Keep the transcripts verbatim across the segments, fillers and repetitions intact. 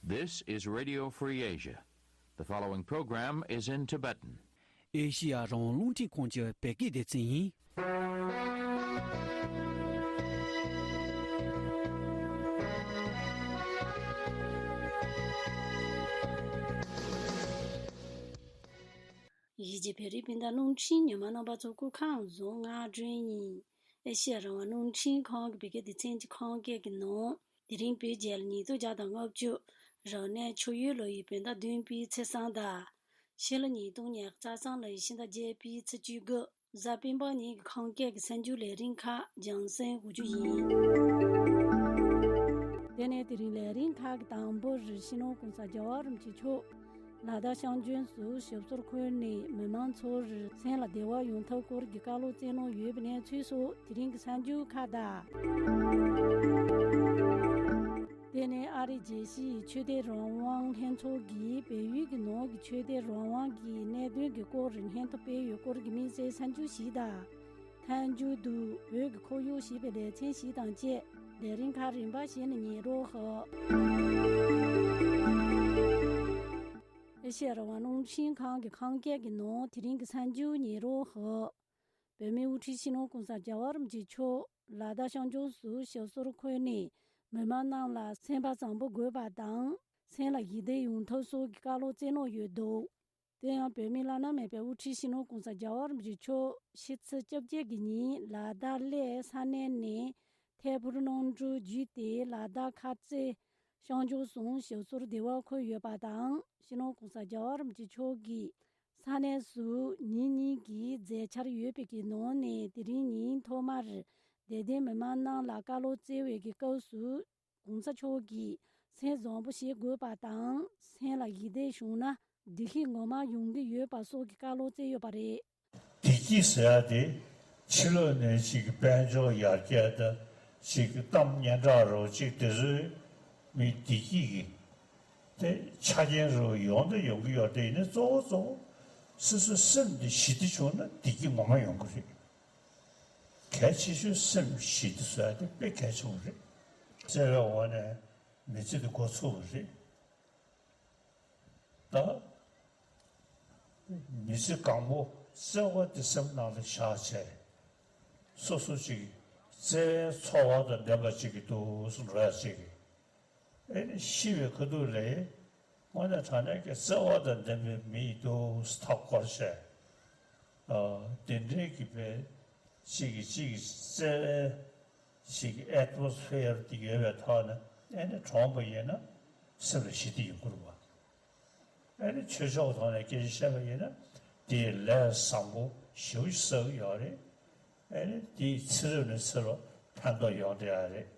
This is Radio Free Asia. The following program is in Tibetan. ཨེ་ཤི་ཡ་རང་དབང་རླུང་འཕྲིན་ཁང་གི་བོད་སྐད་སྡེ་ཚན་ཡིན། གཞིས་བྱེས་བོད་རིགས་སྤུན་ཟླ་རླུང་འཕྲིན་ཉི་མ་རྣམ་པ་ཚོ་སྐུ་ཁམས་བཟང་། ང་སྒྲོན་ཡིན། ཨེ་ཤེ་ཡ་རང་དབང་རླུང་འཕྲིན་ཁང་གི་བོད་སྐད་སྡེ་ཚན་གྱི་ཁམས་སྐད་ཀྱི་ནང་དེ་རིང་བོད་རྒྱལ་ལོ་ཉིས་སྟོང་བརྒྱ་དང་ལྔ་བཅུ། རབ་གནས་ཆུ་ཡོས་ལོ་ཡི་བོད་ཟླ་བདུན་པའི་ཚེས་གསུམ་དང་། ཕྱི་ལོ་ཉིས་སྟོང་ཉི་ཤུ་རྩ་གསུམ་ལོ་ཡི་ཕྱི་ཟླ་བརྒྱད་པའི་ཚེས་བཅུ་དགུ། གཟའ་སྤེན་པ་ཉིན་གྱི་ཁམས་སྐད་ཀྱི་གསར་འགྱུར་ལས་རིམ་ཁག་རྒྱང་སྲིང་འགོ་འཛུགས་ཡིན། དེ་ནས་དེ་རིང་ལས་རིམ་ཁག་གི་དང་པོ་རུ་སྤྱི་ནོར་༸གོང་ས་༸རྒྱལ་བ་རིན་པོ་ཆེ་མཆོག་ལ་དྭགས་ཤང་ལྗོངས་སུ་ཞབས་སོར་འཁོད་ནས་མི་མང་ཚོར་སེམས་ལ་བདེ་བ་ཡོང་ཐབས་སྐོར་གྱི་བཀའ་སློབ་སྩལ་གནང་ཡོད་པའི་གནས་ཚུལ་སོགས་དེ་རིང་གི་གསར་འགྱུར་ཁག་དང་། དེ་ནས་ཨ་རིའི་རྒྱལ་སྤྱིའི་ཆོས་དད་རང་དབང་ལྷན་ཚོགས་ཀྱིས་བལ་ཡུལ་གྱི་ནང་གི་ཆོས་དད་རང་དབང་གི་གནད་དོན་གྱི་སྐོར་སྙན་ཐོ་སྤེལ་ཡོད་སྐོར་གྱི་དམིགས་བསལ་གསར་འགྱུར་ཞིག་དང་། ཐལ་འགྱུར་དུ་བོད་ཀྱི་ཁོར་ཡུག་ཞེས་པའི་ལེ་ཚན་ཞིག་དང་བཅས་ལས་རིམ་ཁག་རིམ་པ་བཞིན་ཉན་རོགས་ཞུ། ཨེ་ཤེ་ཡ་རང་དབང་རླུང་འཕྲིན་ཁང་གི་ཁམས་སྐད་ཀྱི་ནང་དེ་རིང་གི་གསར་འགྱུར་ཉན་རོགས་ཞུ། བོད་མིའི་དབུ་ཁྲིད་སྤྱི་ནོར་༸གོང་ས་༸རྒྱལ་བ་རིན་པོ་ཆེ་མཆོག་ལ་དྭགས་ཤང་ལྗོངས་སུ་ཞབས་སོར་འཁོད་ནས་མི་མང་རྣམས་ལ་སེམས་པ་བཟང་པོ་དགོས་པ་དང་། སེམས་ལ་ཞི་བདེ་ཡོང་ཐབས་སོགས་ཀྱི་བཀའ་སློབ་སྩལ་གནང་ཡོད་འདུག་དེ་ཡང་བོད་མིའི་བླ་ན་མེད་པའི་དབུ་ཁྲིད་སྤྱི་ནོར་༸གོང་ས་༸རྒྱལ་བ་རིན་པོ་ཆེ་མཆོག་ཕྱི་ཚེས་བཅོ་བརྒྱད་ཀྱི་ཉིན་ལ་དྭགས་གླེ་ས་གནས་ནས་ཐད་འཕུར་གནམ་གྲུ་བརྒྱུད་དེ་ལ་དྭགས་ཁ་རྩེ་ཤང་ལྗོངས་སུ་ཞབས་སོར་བདེ་བར་འཁོད་ཡོད་པ་དང་། སྤྱི་ནོར་༸གོང་ས་༸རྒྱལ་བ་རིན་པོ་ཆེ་མཆོག་གིས་ས་གནས་སུ་ཉིན་གཉིས་ཀྱི་མཛད་འཆར་ཡོད་པའི་གི་ནང་ནས་དེ་རིང་ཉིན་ཐོག་མར་དད་ལྡན་མི་མང་རྣམས་ལ་བཀའ་སློབ་སྩལ་བའི་གི་སྐབས་སུ། གོང་ས་མཆོག་གིས་སེམས་བཟང་པོ་ཞིག་དགོས་པ་དང་། སེམས་ལ་ཞི་བདེ་བྱུང་ན་བདེ་སྐྱིད་ངོ་མ་ཡོང་གི་ཡོད་པ་སོགས་ཀྱི་བཀའ་སློབ་སྩལ་ཡོད་པ་རེད། བདེ་སྐྱིད་ཟེར་ཡ་དེ་ཕྱི་ལོགས་ནས་ཅིག་དཔལ་འབྱོར་ཡར་རྒྱས་དང་ཅིག་གཏམ་སྙན་གྲགས་རོ་ཅིག་དེ་ཚོའི་མི་བདེ་སྐྱིད་ཀྱི་དེ་ཆ་རྐྱེན་རུ་ཡོང་དང་ཡོང་གི་ཡོད་རེད། ཡིན་ནའི་གཙོ་བོ་གཙོ་བོ་སོ་སོའི་སེམས་དེ་ཞི་བདེ་བྱུང་ན་བདེ་སྐྱིད་ངོ་མ་ཡོང་གི་རེད། གལ་ཆེ་ཤོས་སེམས་ཞི་བདེ་བཟོ་ཡ་དེ་དཔེ་གལ་ཆེན་པོ་རེད། བརྩེ་བའི་འོག་ནས་མི་ཚེ་དེ་འགོ་ཚུགས་པ་རེད། ད་མི་ཚེ་གང་པོ་བརྩེ་བ་དེ་སེམས་ནང་ལ་བཞག་བྱས། སོ་སོ་ཅིག་བརྩེ་བའི་ཚོར་བ་དང་ལྡན་པ་ཅིག་གི་འདུག་སེ་འགྲོ་ཡ་ཅིག་གི། ཨེ་ནི་ཤི་བའི་ཁ་ཐུག་ལ་དངོས་གནས་དྲང་གནས་ཀྱི་བརྩེ་བ་དང་ལྡན་པའི་མི་ཡི་འདུག་སེ་མཐའ་བསྐོར་བྱས། ཨ། དེ་འདྲའི་གི་བའི་གཅིག་གིས་གཅིག་གི་བརྩེ་བའི་གཅིག་གི་ཨེ་ཊི་མོ་སི་ཕི་ཡར་དེ་ཡོད་པའི་ཐོག་ནས་ཨེ་ནི་གྲོངས་པ་ཡིན་ན་སེམས་ལ་ཞི་བདེ་ཡོང་གི་རེད་པ། ཨེ་ནི་ཆོས་ཕྱོགས་ཐོག་ནས་སྐད་ཆ་བཤད་པ་ཡིན་ན་དེའི་ལས་བཟང་པོ་ཞེ་པོ་ཞིག་བསགས་ཀྱི་ཡོད་རེད། ཨེ་ནི་དེའི་ཚེ་རབས་ནས་ཚེ་རབས་ཕན་ཐོགས་ཡོང་བསྡད་ཡོད་རེད།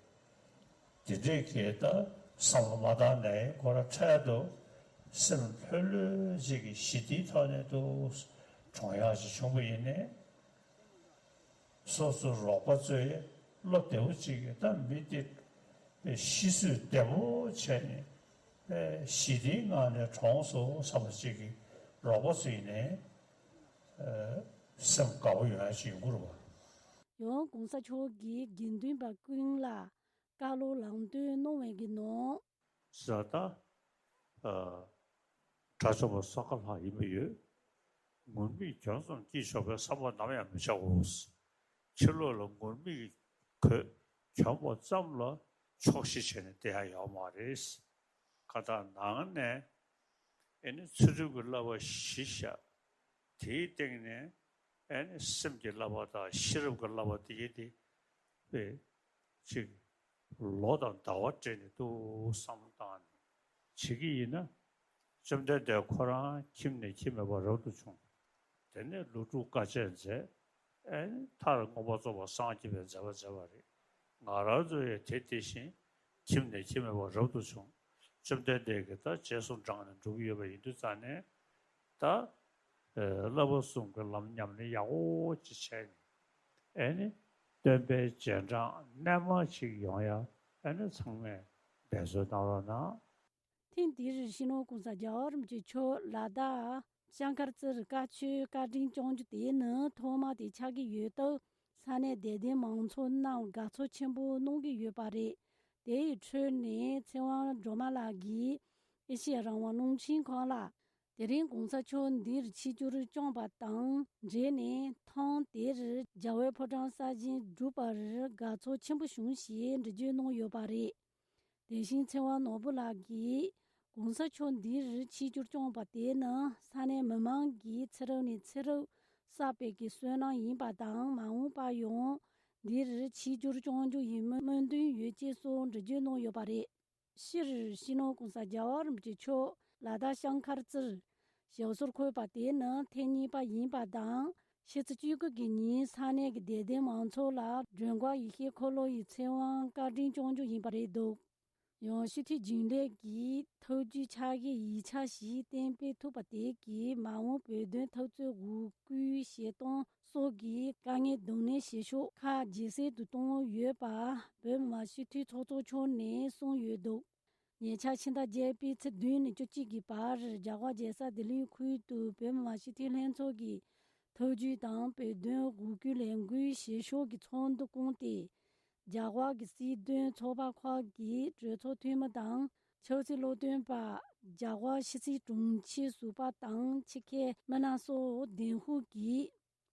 དེ་འདྲའི་གི་ད་བསམ་བློ་མ་བཏང་ནས་ཁོ་རང་འཕྲལ་དུ་སེམས་ལྷོད་ལྷོད་ཅིག་གི་ཞི་བདེའི་ཐོག་ནས་དུ་གྲོངས་ཡག་ཅིག་བྱུང་བ་ཡིན་ནའི། སོ་སོའི་རོགས་པ་ཚོས་བློ་བདེ་བོ་ཅིག་གིས་ད་མི་དེ་ཤི་གསོས་བདེ་བོ་བྱས་ནས་ཞི་བདེའི་ངང་ནས་གྲོངས་སོང་བསམ་པ་ཅིག་གིས་རོགས་པ་ཚོ་ཡིན་ནའི་སེམས་དགའ་བོ་ཡོང་ཡག་ཅིག་ཡོང་གི་རེད་པ། ཡང་༸གོང་ས་མཆོག་གིས་དགེ་འདུན་པ་ཀུན་ལ་བཀའ་སློབ་ལམ་སྟོན་གནང་བའི་གི་ནང་། ཟེར་ད། ཨ། དགྲ་བཅོམ་པ་སོ་ཁ་ལྷག་ཡིན་པ་ཡོད། ངུར་སྨྲིག་གྱོང་ཙམ་སྐྱེས་ཆོག་པའི་བསམ་བློ་ནམ་ཡང་མི་བྱའོ། ཕྱི་ལོགས་ལ་ངུར་སྨྲིག་གི་གོས་གྱོན་པ་ཙམ་ལ་ཆོག་ཤེས་བྱས་ནས་བསྡད་ཡག་ཡོད་མ་རེད། ཁ་ཐག་ནང་ནས་ཨེ་ནི་ཚུལ་ཁྲིམས་ཀྱི་བསླབ་པ་གཞི་བཞག་དེའི་སྟེང་ནས་ཨེ་ནི་སེམས་ཀྱི་བསླབ་པ་དང་ཤེས་རབ་ཀྱི་བསླབ་པ་དེ་གའི་དེ་དཔེ་ཅིག་ལོ་དང་ཟླ་བ་སྤྲད་ནས་ཏོག་བསམ་བློ་བཏང་ནས་བྱེད་ཀྱི་ཡིན་ན། བཅོམ་ལྡན་འདས་ཁོ་རང་ཁྱིམ་ནས་ཁྱིམ་མེད་པར་རབ་ཏུ་བྱུང་། དེ་ནས་ལོ་དྲུག་དཀའ་སྤྱད་མཛད། ཨེ་ནི་མཐར་མངོན་པར་རྫོགས་པར་སངས་རྒྱས་པའི་མཛད་པ་མཛད་པ་རེད། ང་རང་ཚོ་ཡང་དེ་དེ་བཞིན་ཁྱིམ་ནས་ཁྱིམ་མེད་པར་རབ་ཏུ་བྱུང་། བཅོམ་ལྡན་འདས་ཀྱིས་ད་རྗེས་སུ་འབྲངས་ནས་འགྲོ་གི་ཡོད་པ་ཡིན་དུས་ཙང་ནས་ད། ཨེ། བསླབ་པ་གསུམ་གྱི་ལམ་ཉམས་ལེན་ཡག་པོ་ཅིག་བྱས་ནས། ཨེ་ནི། སྟོན་པའི་རྗེས་འབྲང་རྣལ་མ་ཅིག་ཡོང་ཡ། ཨེ་ནི་ཚང་མས་འབད་རྩོལ་གནང་རོགས་གནང་། ཐེངས་འདིར་སྤྱི་ནོར་༸གོང་ས་༸རྒྱལ་བ་རིན་པོ་ཆེ་མཆོག་ལ་དྭགས་ཤང་མཁར་རྩེར་བཀའ་ཆོས་བཀའ་དྲིན་བསྐྱང་རྒྱུ་དེ་ནི་ཐོག་མ་དེ་ཆགས་ཀྱི་ཡོད་སྟབས། ས་གནས་དད་ལྡན་མང་ཚོགས་རྣམས་དགའ་ཚོར་ཆེན་པོ་གནང་གི་ཡོད་པ་རེད། དེ་ཡི་ཁྲོད་ནས་ཚེ་དབང་སྒྲོལ་མ་ལགས་ཀྱིས་ ཨེ་ཤེ་ཡ་རང་དབང་རླུང་འཕྲིན་ཁང་ལ། དེ་རིང་གོང་ས་མཆོག་འདིར་ཆིབས་བསྒྱུར་བསྐྱངས་པ་དང་འབྲེལ་ནས། ཐེངས་དེར་རྒྱ་བལ་ཕོ་བྲང་གསར་བཞེངས་གྲུབ་པར་དགའ་ཚོར་ཆེན་པོ་བྱུང་ཞེས་འགྲེལ་བརྗོད་གནང་ཡོད་པ་རེད། དེ་བཞིན་ཚེ་དབང་ནོར་བུ་ལགས་ཀྱིས། གོང་ས་མཆོག་འདིར་ཆིབས་བསྒྱུར་བསྐྱངས་པ་དེ་ནི་ས་གནས་མི་མང་གིས་ཚེ་རབས་ནས་ཚེ་རབས་བསགས་པའི་གི་བསོད་ནམས་ཡིན་པ་དང་། མ་འོངས་པ་ཡང་འདིར་ཆིབས་བསྒྱུར་བསྐྱང་རྒྱུ་ཡིན་མིན་སྨོན་འདུན་ཡོད་ཅེས་སོགས་འགྲེལ་བརྗོད་གནང་ཡོད་པ་རེད། སྤྱིར་སྤྱི་ནོར་༸གོང་ས་༸རྒྱལ་བ་རིན་པོ་ཆེ་མཆོག་ལ་དྭགས་ཤང་མཁར་རྩེར་ཞབས་སོར་འཁོད་པ་དེ་ནི་ཐེངས་གཉིས་པ་ཡིན་པ་དང་། ཕྱི་ཚེས་བཅུ་དགུ་གི་ཉིན་ས་གནས་ཀྱི་དད་ལྡན་མང་ཚོགས་ལ་མགྲོན་ཁང་ཡེ་ཤེས་འཁོར་ལོ་ཡི་ཚེ་དབང་བཀའ་དྲིན་སྐྱོང་རྒྱུ་ཡིན་པ་རེད་འདུག། ཡང་སྤྱི་འཐུས་རྒྱུན་ལས་ཀྱིས་ཐུགས་རྒྱུས་ཕྱག་བཞེས་ཡིག་ཆ་ཞིག་གཏན་འབེབས་ཐུབ་པ་དེ་གིས། མ་འོངས་བོད་དོན་འཐབ་རྩོད་འོས་བསྐུལ་བྱེད་སྟངས་སོགས་ཀྱི་དཀའ་ངལ་གདོང་ལེན་བྱེད་ཕྱོགས་ཁག་ཇེ་གསལ་དུ་བཏང་ཡོད་པ་བོད་མི་མང་སྤྱི་འཐུས་ཚོགས་གཙོ་མཆོག་ནས་གསུངས་ཡོད་འདུག། ཉེ་ཆར་ཕྱི་ཟླ་བརྒྱད་པའི་ཚེས་བདུན་ནས་བཅུ་གཅིག་གི་བར་རྒྱ་གར་རྒྱལ་ས་ལྡི་ལིའི་ཁུལ་དུ་བོད་མི་མང་སྤྱི་འཐུས་ལྷན་ཚོགས་ཀྱི་ཐུགས་རྒྱུས་དང་བོད་དོན་འོས་བསྐུལ་ལས་འགུལ་བྱེད་ཕྱོགས་ཀྱི་ཚོགས་འདུ་བསྐོངས་ཏེ། རྒྱ་གར་གྱི་སྲིད་དོན་ཚོགས་པ་ཁག་གི་གྲོས་ཚོགས་འཐུས་མི་དང་། ཆབ་སྲིད་སློབ་སྟོན་པ། རྒྱ་གར་ཕྱི་སྲིད་དྲུང་ཆེ་ཟུར་པ་དང་ཕྱི་འཁྱམ་མི་སྣ་སོགས་གདན་ཞུས་ཀྱིས།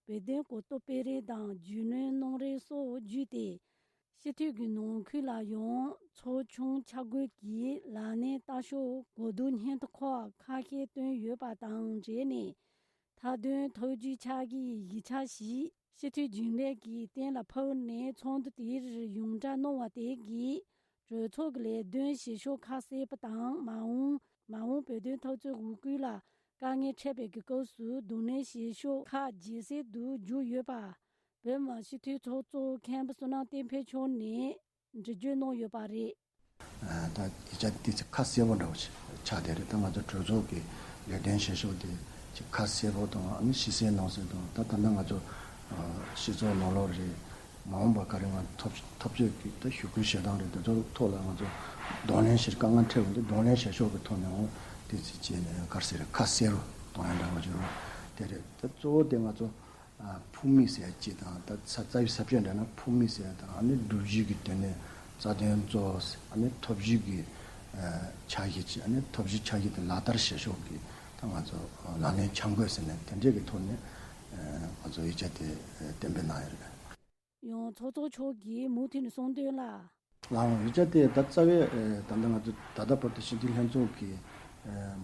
བོད་དོན་གོ་རྟོགས་སྤེལ་རེས་དང་རྒྱུས་ལོན་གནང་རེས་སོགས་བརྒྱུད་དེ། སྤྱི་འཐུས་ཀྱི་ནང་ཁུལ་ལ་ཡང་ཚོགས་ཆུང་ཆ་བགོས་ཀྱིས་ལག་ལེན་བསྟར་ཕྱོགས་གོ་བསྡུར་སྙན་ཐོ་ཁག་ཁ་ཤས་བཏོན་ཡོད་པ་དང་འབྲེལ་ནས། མཐའ་དོན་ཐག་གཅོད་ཕྱག་བཞེས་ཡིག་ཆ་ཞིག་སྤྱི་འཐུས་རྒྱུན་ལས་ཀྱིས་གཏན་ལ་ཕབ་ནས་ཚོགས་འདུ་དེར་ཡོངས་བསྒྲགས་གནང་བ་དེ་གིས། གྲོས་ཚོགས་ཀྱི་ལས་དོན་བྱེད་ཕྱོགས་ཁ་གསལ་པ་དང་། མ་འོངས་མ་འོངས་བོད་དོན་འཐབ་རྩོད་འོས་བསྐུལ་ལ་དཀའ་ངལ་འཕྲད་པའི་གི་སྐབས་སུ་གདོང་ལེན་བྱེད་ཕྱོགས་ཁག་ཇེ་གསལ་དུ་གྱུར་ཡོད་པ། བོད་མི་མང་སྤྱི་འཐུས་ཚོགས་གཙོ་མཁན་པོ་བསོད་ནམས་བསྟན་འཕེལ་མཆོག་ནས་འགྲེལ་བརྗོད་གནང་ཡོད་པ་རེད། ད་ཡིག་ཆ་དེ་ཚོ་ཁ་གསལ་པོ་འདྲ་བོ་ཞིག་ཆགས་བསྡད་རེད། ད་ང་ཚོ་གྲོས་ཚོགས་ཀྱི་ལས་དོན་བྱེད་ཕྱོགས་དེ་ཅིག་ཁ་གསལ་པོ་དང་། ཨ་ནི་ཕྱི་གསལ་ནང་གསལ་དང་། ད་ད་ལྟ་ང་ཚོ་སྤྱི་ཚོགས་ནང་ལོགས་རེད། མ་འོངས་པ་ག་རེ་ང་ཐོབ་ཐོབ་རྩོད་ཀྱི་ད་ཞུ་སྐུལ་བྱེད་སྟངས་རེད། དེ་ཚོ་ཐོག་ལ་ང་ཚོ་གདོང་ལེན་བྱེད། དཀའ་ངལ་འཕྲད་ཡོང་དུས་གདོང་ལེན་བྱེད་ཕྱོགས་ཀྱི་ཐོག་ནས་འོང་དེ་ཚོ་བྱས་ནས་ག་རེ་ཟེར། ཁ་གསལ་པོ་གཏོང་ཡ་འདྲ་བོ་ཅིག་རེད། དེ་རེད། ད་གཙོ་བོ་དེ་ང་ཚོ་ཕུགས་དམིགས་ཟེར་ཡ་ཅིག་དང་། ད་ས་རྩ་བའི་ས་བཅད་འདྲ་ན་ཕུགས་དམིགས་ཟེར་ཡ་དང་། ཨ་ནི་སྒྲུབ་བྱེད་ཀྱི་དོན་ནས་རྩ་དོན་གཙོ་བོ་ཟེར། ཨ་ནི་ཐོབ་བྱེད་ཀྱི་ཕྱག་བཞེས་ཅིག། ཨ་ནི་ཐོབ་བྱེད་ཕྱག་བཞེས་དེ་ལག་བསྟར་བྱེད་ཕྱོགས་ཀྱི་ད་ང་ཚོ་ལག་ལེན་འཆར་འགོད་ཟེར་ནས་དེ་འདྲས་ཀྱི་ཐོག་ནས་ང་ཚོ་ཡིག་ཆ་དེ་གཏན་འབེབས་གནང་ཡོད་རེད། ཡང་ཚོགས་གཙོ་མཆོག་གིས་མུ་མཐུད་ནས་གསུངས་དོན་ལ། ལའང་ཡིག་ཆ་དེ་ད་རྩ་བའི་ད་ལྟ་ང་ཚོ་ད་ལྟ་བར་དུ་སྤྱི་འཐུས་ལྷན་ཚོགས་ཀྱིས་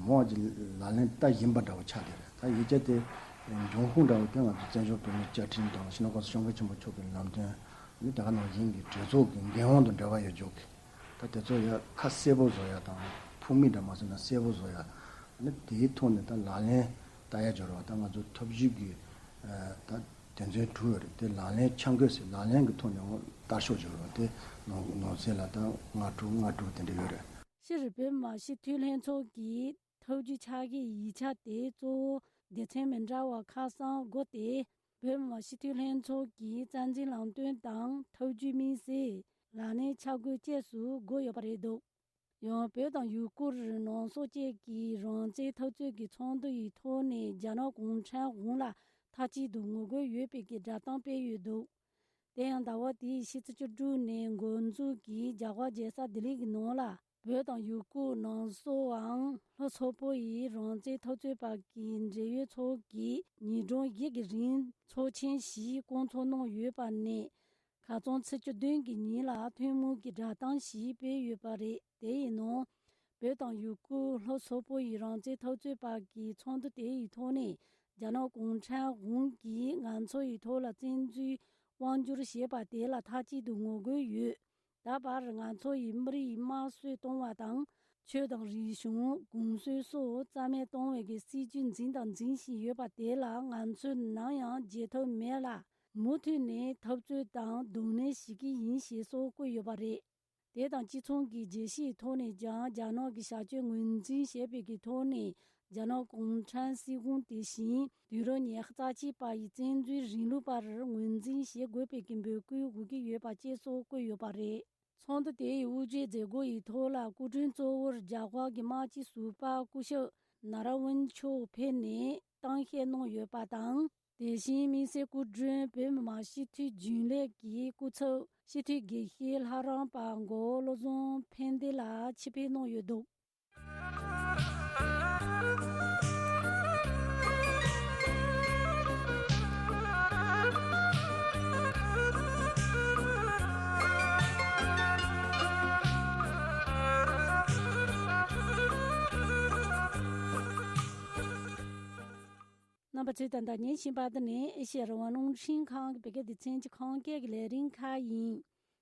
མང་བ་ཅིག་ལག་ལེན་བསྟར་བཞིན་པ་འདྲ་བོ་ཆགས་བསྡད་རེད། ད་ཡིག་ཆ་དེ་འབྱུང་ཁུངས་འདྲ་བོ་དེ་ང་ཚོ་བཙན་བྱོལ་བོད་མིའི་བཅའ་ཁྲིམས་དང་། སྤྱི་ནོར་༸གོང་ས་༸སྐྱབས་མགོན་ཆེན་པོ་མཆོག་གི་ལམ་སྟོན། ཨ་ནི་དེ་ག་ནང་བཞིན་གྱི་གྲོས་ཚོགས་ཀྱི་འགན་དབང་དང་འབྲེལ་བ་ཡོད་ཕྱོགས་ཀྱི། ད་དེ་ཚོ་ཡ་ཁ་གསལ་པོ་བཟོ་ཡ་དང་། ཕུགས་དམིགས་འདྲ་མ་བཟོས་ན་གསལ་པོ་བཟོ་ཡ། ཨ་ནི་དེའི་ཐོག་ནས་ད་ལག་ལེན་བསྟར་ཡ་སྦྱོར་བ། ད་ང་ཚོ་ཐོབ་བྱེད་ཀྱི་ད་དོན་ཚན་དྲུག་ཡོད་རེད། དེ་ལག་ལེན་འཆར་འགོད་ཟེར། ལག་ལེན་གྱི་ཐོག་ནས་འོང་བསྟར་ཕྱོགས་སྦྱོར་བ་དེ་ནང་ནང་གསེས་ལ་ད་ལྔ་དྲུག་ལྔ་དྲུག་དེ་འདྲ་ཡོད་རེད། སྤྱིར་བོད་མི་མང་སྤྱི་འཐུས་ལྷན་ཚོགས་ཀྱི་ཐོག་བརྒྱུད་ཕྱག་བཞེས་ཡིག་ཆ་དེ་གཙོ་བོ་སྡེ་ཚན་མི་འདྲ་བ་ཁག་གསུམ་བགོས་ཏེ། བོད་མི་མང་སྤྱི་འཐུས་ལྷན་ཚོགས་ཀྱི་རྩ་འཛིན་ལམ་སྟོན་དང་། ཐོག་བརྒྱུད་དམིགས་བསལ་ལག་ལེན་འཆར་འགོད་བཅས་སུ་བགོས་ཡོད་པ་རེད་འདུག། ཡང་བོད་དང་ཡུ་གུར་ནང་སོག་བཅས་ཀྱི་རང་བཙན་འཐབ་རྩོད་ཀྱི་ཚོགས་འདུ་ཡི་ཐོག་ནས་རྒྱ་ནག་གུང་ཁྲན་དབང་ལ་མཐའ་གཅིག་ཏུ་ངོ་རྒོལ་ཡོད་པའི་གི་བསྒྲགས་གཏམ་སྤེལ་ཡོད་འདུག། དེ་ཡང་ཟླ་བ་འདིའི་ཕྱི་ཚེས་བཅུ་དྲུག་ནས་འགོ་འཛུགས་ཀྱིས་རྒྱ་གར་རྒྱལ་ས་ལྡི་ལི་གི་ནང་ལ། བོད་དང་ཡུ་གུར་ནང་སོའམ་ལྷོ་སོག་པོ་ཡི་རང་བཙན་འཐབ་རྩོད་པ་གི་འབྲེལ་ཡོད་ཚོགས་ཀྱིས་ཉིན་གྲངས་བཞི་གི་རིང་ཚོགས་ཆེན་ཞིག་བསྐོང་ཚོགས་གནང་ཡོད་པ་ནས། ཁ་རྩང་ཚེས་བཅུ་བདུན་གྱི་ཉིན་ལ་ཐུན་མོང་གི་བསྒྲགས་གཏམ་ཞིག་སྤེལ་ཡོད་པ་རེད། དེ་ཡི་ནང་བོད་དང་ཡུ་གུར་ལྷོ་སོག་པོ་ཡི་རང་བཙན་འཐབ་རྩོད་པ་གི་ཚོགས་འདུ་དེ་ཡི་ཐོག་ནས། རྒྱ་ནག་གུང་ཁྲན་དབང་གིས་ང་ཚོ་ཡི་ཐོག་ལ་བཙན་འཛུལ་དབང་བསྒྱུར་བྱས་པ་དེ་ལ་མཐའ་གཅིག་ཏུ་ངོ་རྒོལ་ཡོད། ད་བར་ང་ཚོ་ཡི་མི་རིགས་ཡི་དམར་གསོད་གཏོང་བ་དང་། ཆོས་དང་རིག་གཞུང་། གུང་སྲོལ་སོགས་རྩ་མེད་གཏོང་བའི་གི་སྲིད་ཇུས་འཛིན་དང་འཛིན་བཞིན་ཡོད་པ་དེ་ལ། ང་ཚོས་ནམ་ཡང་བརྗེད་ཐབས་མེད་ལ། མུ་མཐུད་ནས་འཐབ་རྩོད་དང་གདོང་ལེན་བྱེད་ཀྱི་ཡིན་ཞེས་སོགས་བཀོད་ཡོད་པ་རེད། དེ་དང་གཅིག་མཚུངས་ཀྱི་རྒྱལ་སྤྱིའི་ཐོག་ནས་ཀྱང་རྒྱ་ནག་གི་བྱ་སྤྱོད་ངོས་འཛིན་བྱས་པའི་གི་ཐོག་ནས། རྒྱ་ནག་གུང་ཁྲན་སྲིད་གཞུང་དེ་བཞིན་དུས་རབས་ཉི་ཤུ་རྩ་གཅིག་པ་ཡི་བཙན་འཛུལ་རིང་ལུགས་པར་ངོས་འཛིན་བྱེད་དགོས་པའི་གི་འབོད་སྐུལ་འོག་གི་ཡོད་པ་བཅས་སོགས་བཀོད་ཡོད་པ་རེད། ཚོགས་འདུ་དེ་ཡི་དབུ་འབྱེད་མཛད་སྒོ་ཡི་ཐོག་ལ་སྐུ་མགྲོན་གཙོ་བོར་རྒྱ་གར་གྱི་དམག་སྤྱི་ཟུར་པ་སྐུ་ཞབས་ན་ར་ཝུན་མཆོག་ཕེབས་ནས་གཏམ་བཤད་གནང་ཡོད་པ་དང་། དེ་བཞིན་དམིགས་བསལ་སྐུ་མགྲོན་བོད་མི་མང་སྤྱི་འཐུས་རྒྱུན་ལས་ཀྱི་སྐུ་ཚབ་སྤྱི་འཐུས་དགེ་བཤེས་ལྷ་རམས་པ་མགོ་བོ་བློ་བཟང་ཕན་བདེ་ལགས་ཆེད་ཕེབས་གནང་ཡོད་འདུག། རྣམ་པ་ཚོས་ད་ལྟ་ཉན་བཞིན་པ་འདི་ནི་ཨེ་ཤེ་ཡ་རང་དབང་རླུང་འཕྲིན་ཁང་གི་བོད་སྐད་སྡེ་ཚན་གྱི་ཁམས་སྐད་ཀྱི་ལས་རིམ་ཁག་ཡིན།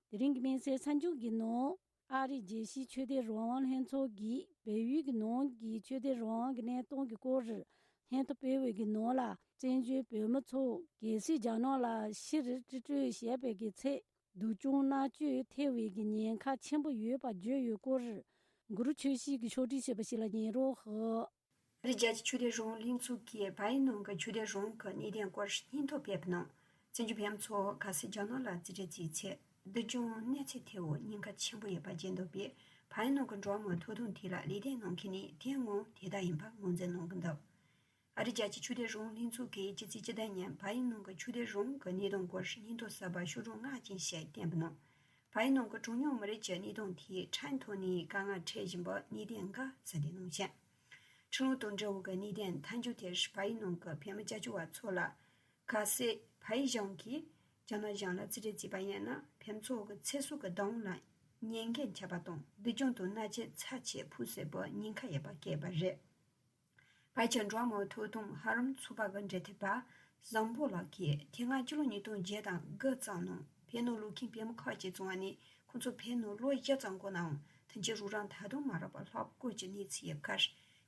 དེ་རིང་གི་མིང་གསལ་གསར་འགྱུར་གྱི་ནང་། ཨ་རིའི་རྒྱལ་སྤྱིའི་ཆོས་དད་རང་དབང་ལྷན་ཚོགས་ཀྱིས་བལ་ཡུལ་གྱི་ནང་གི་ཆོས་དད་རང་དབང་གི་གནས་སྟངས་ཀྱི་སྐོར་སྙན་ཐོ་སྤེལ་བའི་གི་ནང་ལ། བཙན་བྱོལ་བོད་མི་ཚོ་གལ་སྲིད་རྒྱ་ནག་ལ་ཕྱིར་རྩིས་སྤྲོད་བྱས་པའི་གི་ཚེ། སྡུག་སྦྱོང་མནར་གཅོད་ཐེབས་པའི་གི་ཉེན་ཁ་ཆེན་པོ་ཡོད་པ་བརྗོད་ཡོད་སྐོར། གུ་རུ་ཆོས་སྐྱིད་ཀྱིས་ཕྱོགས་སྒྲིག་བྱས་པ་ཞིག་ལ་ཉན་རོགས་ཞུ། ཨ་རིའི་རྒྱལ་སྤྱིའི་ཆོས་དད་རང་དབང་ལྷན་ཚོགས་ཀྱིས་བལ་ཡུལ་ནང་གི་ཆོས་དད་རང་དབང་གི་གནས་སྟངས་སྐོར་སྙན་ཐོ་སྤེལ་བའི་ནང་། བཙན་བྱོལ་བོད་མི་ཚོ་གལ་སྲིད་རྒྱ་ནག་ལ་རྩིས་སྤྲོད་བྱས་ཚེ། སྡུག་སྦྱོང་མནར་གཅོད་ཐེབས་པའི་ཉེན་ཁ་ཆེན་པོ་ཡོད་པ་བརྗོད་འདུག་པས། བལ་ཡུལ་ནང་གི་འགྲོ་བ་མིའི་ཐོབ་ཐང་ཐད་ལ་ལས་དོན་གནང་མཁན་ནི་དེ་སྔོན་དེ་ལྟར་ཡིན་པ་ངོས་འཛིན་གནང་གི་འདུག་ཨ་རིའི་རྒྱལ་སྤྱིའི་ཆོས་དད་རང་དབང་ལྷན་ཚོགས་ཀྱིས་ཕྱི་ཚེས་བཅུ་དང་གཉིས་བལ་ཡུལ་ནང་གི་ཆོས་དད་རང་དབང་གི་གནས་སྟངས་སྐོར་སྙན་ཐོ་གསར་པ་ཤོག་གྲངས་ལྔ་ཅན་ཞིག་བཏོན་པའི་ནང་། བལ་ཡུལ་ནང་གི་གྲངས་ཉུང་མི་རིགས་ཀྱི་གནས་སྟངས་ཐད་ཕྲན་ཐོག་ནས་དཀའ་ངལ་འཕྲད་བཞིན་པའི་གནད་དོན་འགའ་གསལ་འདེབས་གནང་ཞིང་། འཕྲུལ་ལམ་དང་འབྲེལ་བའི་གནད་དོན་ཐག་གཅོད་དེར་བལ་ཡུལ་ནང་གི་བོད་མི་སྐྱབས་བཅོལ་བ་ཚོ་ལ། གལ་སྲིད་བལ་ཡུལ་གཞུང་གིས་རྒྱ་ནག་གཞུང་ལ་རྩིས་སྤྲོད་བྱས་པ་ཡིན་ན། བོད་མི་ཚོ་གི་ཚེ་སྲོག་གི་བདག་དབང་ལ་ཉེན་ཁ་ཁྱབ་པ་དང་། སྡུག་སྦྱོང་དང་མནར་གཅོད་ཚབས་ཆེ་ཕོག་སྲིད་པའི་ཉེན་ཁ་ཡོད་པ་བཀོད་པ་རེད། བལ་ཡུལ་གྱི་འགྲོ་བ་མིའི་ཐོབ་ཐང་ལྷན་ཚོགས་ཚོགས་པ་གི་འབྲེལ་མཐུད་པ་ཟམ་པོ་ལགས་ཀྱིས་དེ་སྔ་སྤྱི་ལོ་ཉིས་སྟོང་བརྒྱད་དང་དགུ་ཙམ་ནང་བོད་ནང་ལོག་མཁན་བོད་མི་ཁག་ཅིག་བྱུང་བ་ནས། ཁོང་ཚོ་བོད་ནང་ལོ་བཞི་ཙམ་འགོར་ནའང་། དེང་ཕྱིན་རོགས་རམ་ད་དུང་མ་རག་པར་ལྷག་དཀོན་གྱི་གནས་ཚུལ་ཡོད་ཁར།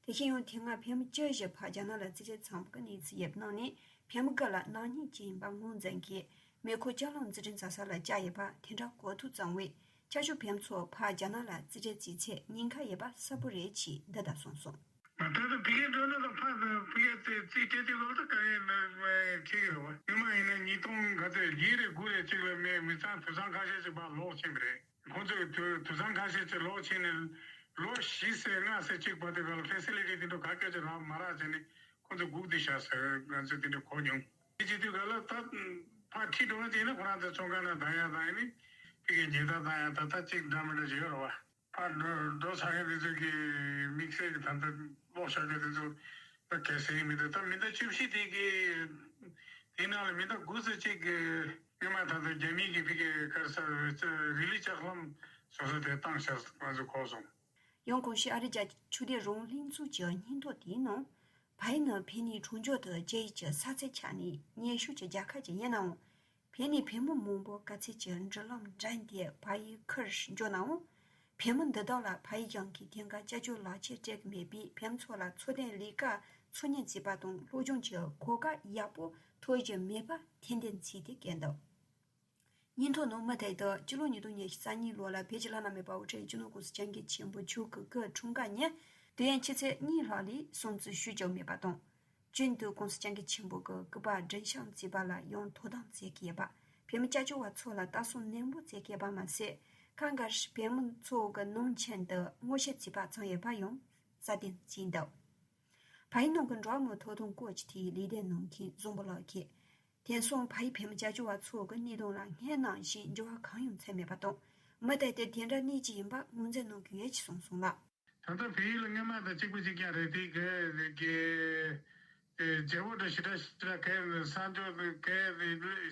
དེ་བཞིན་ཡང་དེ་སྔ་བོད་མི་བཅུ་བཞི་ཕར་རྒྱ་ནག་ལ་རྩིས་སྤྲོད་བྱུང་བའི་གནས་ཚུལ་ཡོད་པའི་ནང་ནས། བོད་མི་དག་ལ་ནག་ཉེས་ཅན་ཡིན་པ་ངོས་འཛིན་གྱིས་མེ་འཁོར་ལྕགས་ལམ་འཛུགས་སྐྲུན་བྱེད་ས་ལ་བཅར་ཡོད་པ་དེ་འདྲ་གོ་ཐོས་བྱུང་བས། སྐྱབས་བཅོལ་བོད་མི་ཚོ་ཕར་རྒྱ་ནག་ལ་རྩིས་སྤྲོད་བྱས་ཚེ་ཉེན་ཁ་ཡོད་པ་གསལ་པོ་རེད་ཅེས་འདི་ལྟར་གསུངས་སོང་། ད་ལྟ་ཕ་གིར་འགྲོ་ན་ད་ཕ་ཕ་གིར་རྩིས་སྤྲོད་ཅིག་ལོག་ད་ག་རེ་ནི་ཁྱེད་ཀྱི་རེད་བ། སྔོན་མ་ཡིན་ན་ཉིས་སྟོང་ག་ཚོད་བརྒྱད་རེད་དགུ་རེད་ཅིག་ལ་མི་མི་ཚང་དུད་ཚང་ཁ་ཤས་ཅིག་ཕར་ལོག་ཕྱིན་པ་རེད། ཁོང་ཚོས་དུ་དུད་ཚང་ཁ་ཤས་ཅིག་ལོག་ཕྱིན་ནས་ལོ་བཞི་ཙམ་ལྔ་ཙམ་གཅིག་བར་དུ་ཕལ་ཕེ་སི་ལི་ཊི་དེ་འདྲ་ག་སྐད་ཅིག་རག་མ་རག་བྱས་ནས་ཁོང་ཚོ་སྒུག་བསྡད་ཤག་ཟེར་ང་ཚོས་དེ་འདྲ་གོ་མྱོང་། དེ་བྱེད་དུས་ག་ལ་ད་ཕར་ཁྲིད་འགྲོ་མཁན་དེ་ཡིན་ན་ཁོ་རང་ཚོ་ཚོང་ཁང་ནང་བསྡད་ཡག་དང་ཡིན་ནི་ཕ་གིར་ཉལ་ཐ་བཏང་ཡག་ད་ལྟ་གཅིག་འདྲ་མི་འདྲ་ཅིག་ཡོད་རེད་བ། ཕར་འགྲོ་འགྲོ་ཚར་མཁན་དེ་ཚོ་གི་དམིགས་བསལ་གྱི་ད་ལྟ་ཀློག་བཞག་མཁན་དེ་ཚོ་ད་གལ་སྲིད་མི་འདུག་ད་མི་ཟླ་བཅུ་བཞི་དེ་གི་དེ་ནང་ལ་མི་ཟླ་དགུ་ཙམ་ཅིག་གི་སྔོན་མ་ད་ལྟ་རྒྱ་མི་གི་ཕ་གི་ག་རེ་ཟེར་རི་ལི་ལྕགས་ལམ་བཟོ་ས་དེ་བཏང་བཞག་ང་ཚོ་གོ་སོང་། ཡང་གོང་ཞུས་ཨ་རིའི་རྒྱལ་སྤྱིའི་ཆོས་དད་རང་དབང་ལྷན་ཚོགས་ཀྱི་སྙན་ཐོ་དེའི་ནང་། བལ་ཡུལ་ནི་བོད་ནས་གྲོང་ཁྱེར་དུ་བཅར་ཡུལ་གྱི་ས་ཆའི་ཆ་ནས་ཉེ་ཤོས་ཀྱི་རྒྱལ་ཁབ་ཅིག་ཡིན་ནའང་། བོད་ནས་བོད་མི་མང་པོ་ག་ཚོད་ཅིག་འགྲུལ་ལམ་འགྲིམས་ཏེ་བལ་ཡུལ་ཁུལ་འབྱོར་ནའང་། བོད་མི་འདི་དག་ལ་བལ་ཡུལ་གཞུང་གིས་དེང་སྐབས་སྐྱབས་བཅོལ་ལག་ཁྱེར་སྤྲད་ཀྱི་མེད་པས། བོད་མི་ཚོ་ལ་འཚོ་རྟེན་ལས་ཀ་འཚོལ་སྙེག་བྱེད་པ་དང་སློབ་སྦྱོང་གི་གོ་སྐབས་ཡག་པོ་ཐོབ་བཞིན་མེད་པ་ཐེར་འདོན་བྱས་ཏེ་བཀོད་འདུག་སྙན་ཐོའི་ནང་མུ་མཐུད་དུ་སྤྱི་ལོ་ཉིས་སྟོང་ཉི་ཤུ་རྩ་གཉིས་ལོ་ལ་བོད་ཀྱི་བླ་ན་མེད་པ་དབུ་ཁྲིད་སྤྱི་ནོར་༸གོང་ས་༸སྐྱབས་མགོན་ཆེན་པོ་མཆོག་གི་སྐུ་འཁྲུངས་སྐར་ཉིན་དུས་ཡུན་ཕྱི་ཚེས་གཉིས་ལྷག་ལས་སྲུང་བརྩི་ཞུ་རྒྱུ་མེད་པ་དང་། རྒྱུན་དུ་༸གོང་ས་༸སྐྱབས་མགོན་ཆེན་པོ་གི་སྐུ་པར་མགྲིན་བཤམས་བྱས་པ་ལ་ཡང་དོ་དམ་བྱེད་ཀྱི་ཡོད་པ། བོད་མི་སྐྱབས་བཅོལ་བ་ཚོ་ལ་ལྟ་སྲུང་ནན་པོ་བྱེད་ཀྱི་ཡོད་པ་མ་ཟད། ཁ་འགའ་ཞིག་བོད་མི་ཚོ་གི་ནང་ཆེན་དུ་ངོ་ཤེས་བྱས་པ་ཙམ་ཡོད་པ་ཡང་གསལ་སྟོན་བྱས་འདུག་བལ་ཡུལ་ནང་གི་འགྲོ་བ་མིའི་ཐོབ་ཐང་སྐོར་གྱི་ཐད་ལས་དོན་གནང་མཁན་བཟང་པོ་ལགས་ཀྱིས། དེང་སང་བལ་ཡུལ་བོད་མི་སྐྱབས་བཅོལ་བ་ཚོ་གི་གནས་སྟངས་ལ་སྔར་ནང་བཞིན་འགྱུར་བ་གང་ཡང་ཕྱིན་མེད་པ་དང་། མུ་མཐུད་དེ་དེ་འདྲ་གནས་ཀྱི་ཡིན་པ་ངོས་འཛིན་གནང་གི་ཡོད་ཅེས་གསུངས་སོང་ལ། ད་ལྟ་བལ་ཡུལ་ལ་སྔོན་མ་དང་གཅིག་པ་གཅིག་རྐྱང་རེད་དེ་གའི་གའི་བརྗེ་པོ་འདྲ་ཞེ་དྲག་ཞེ་དྲག་གའི་ས་འཇོག་གའི་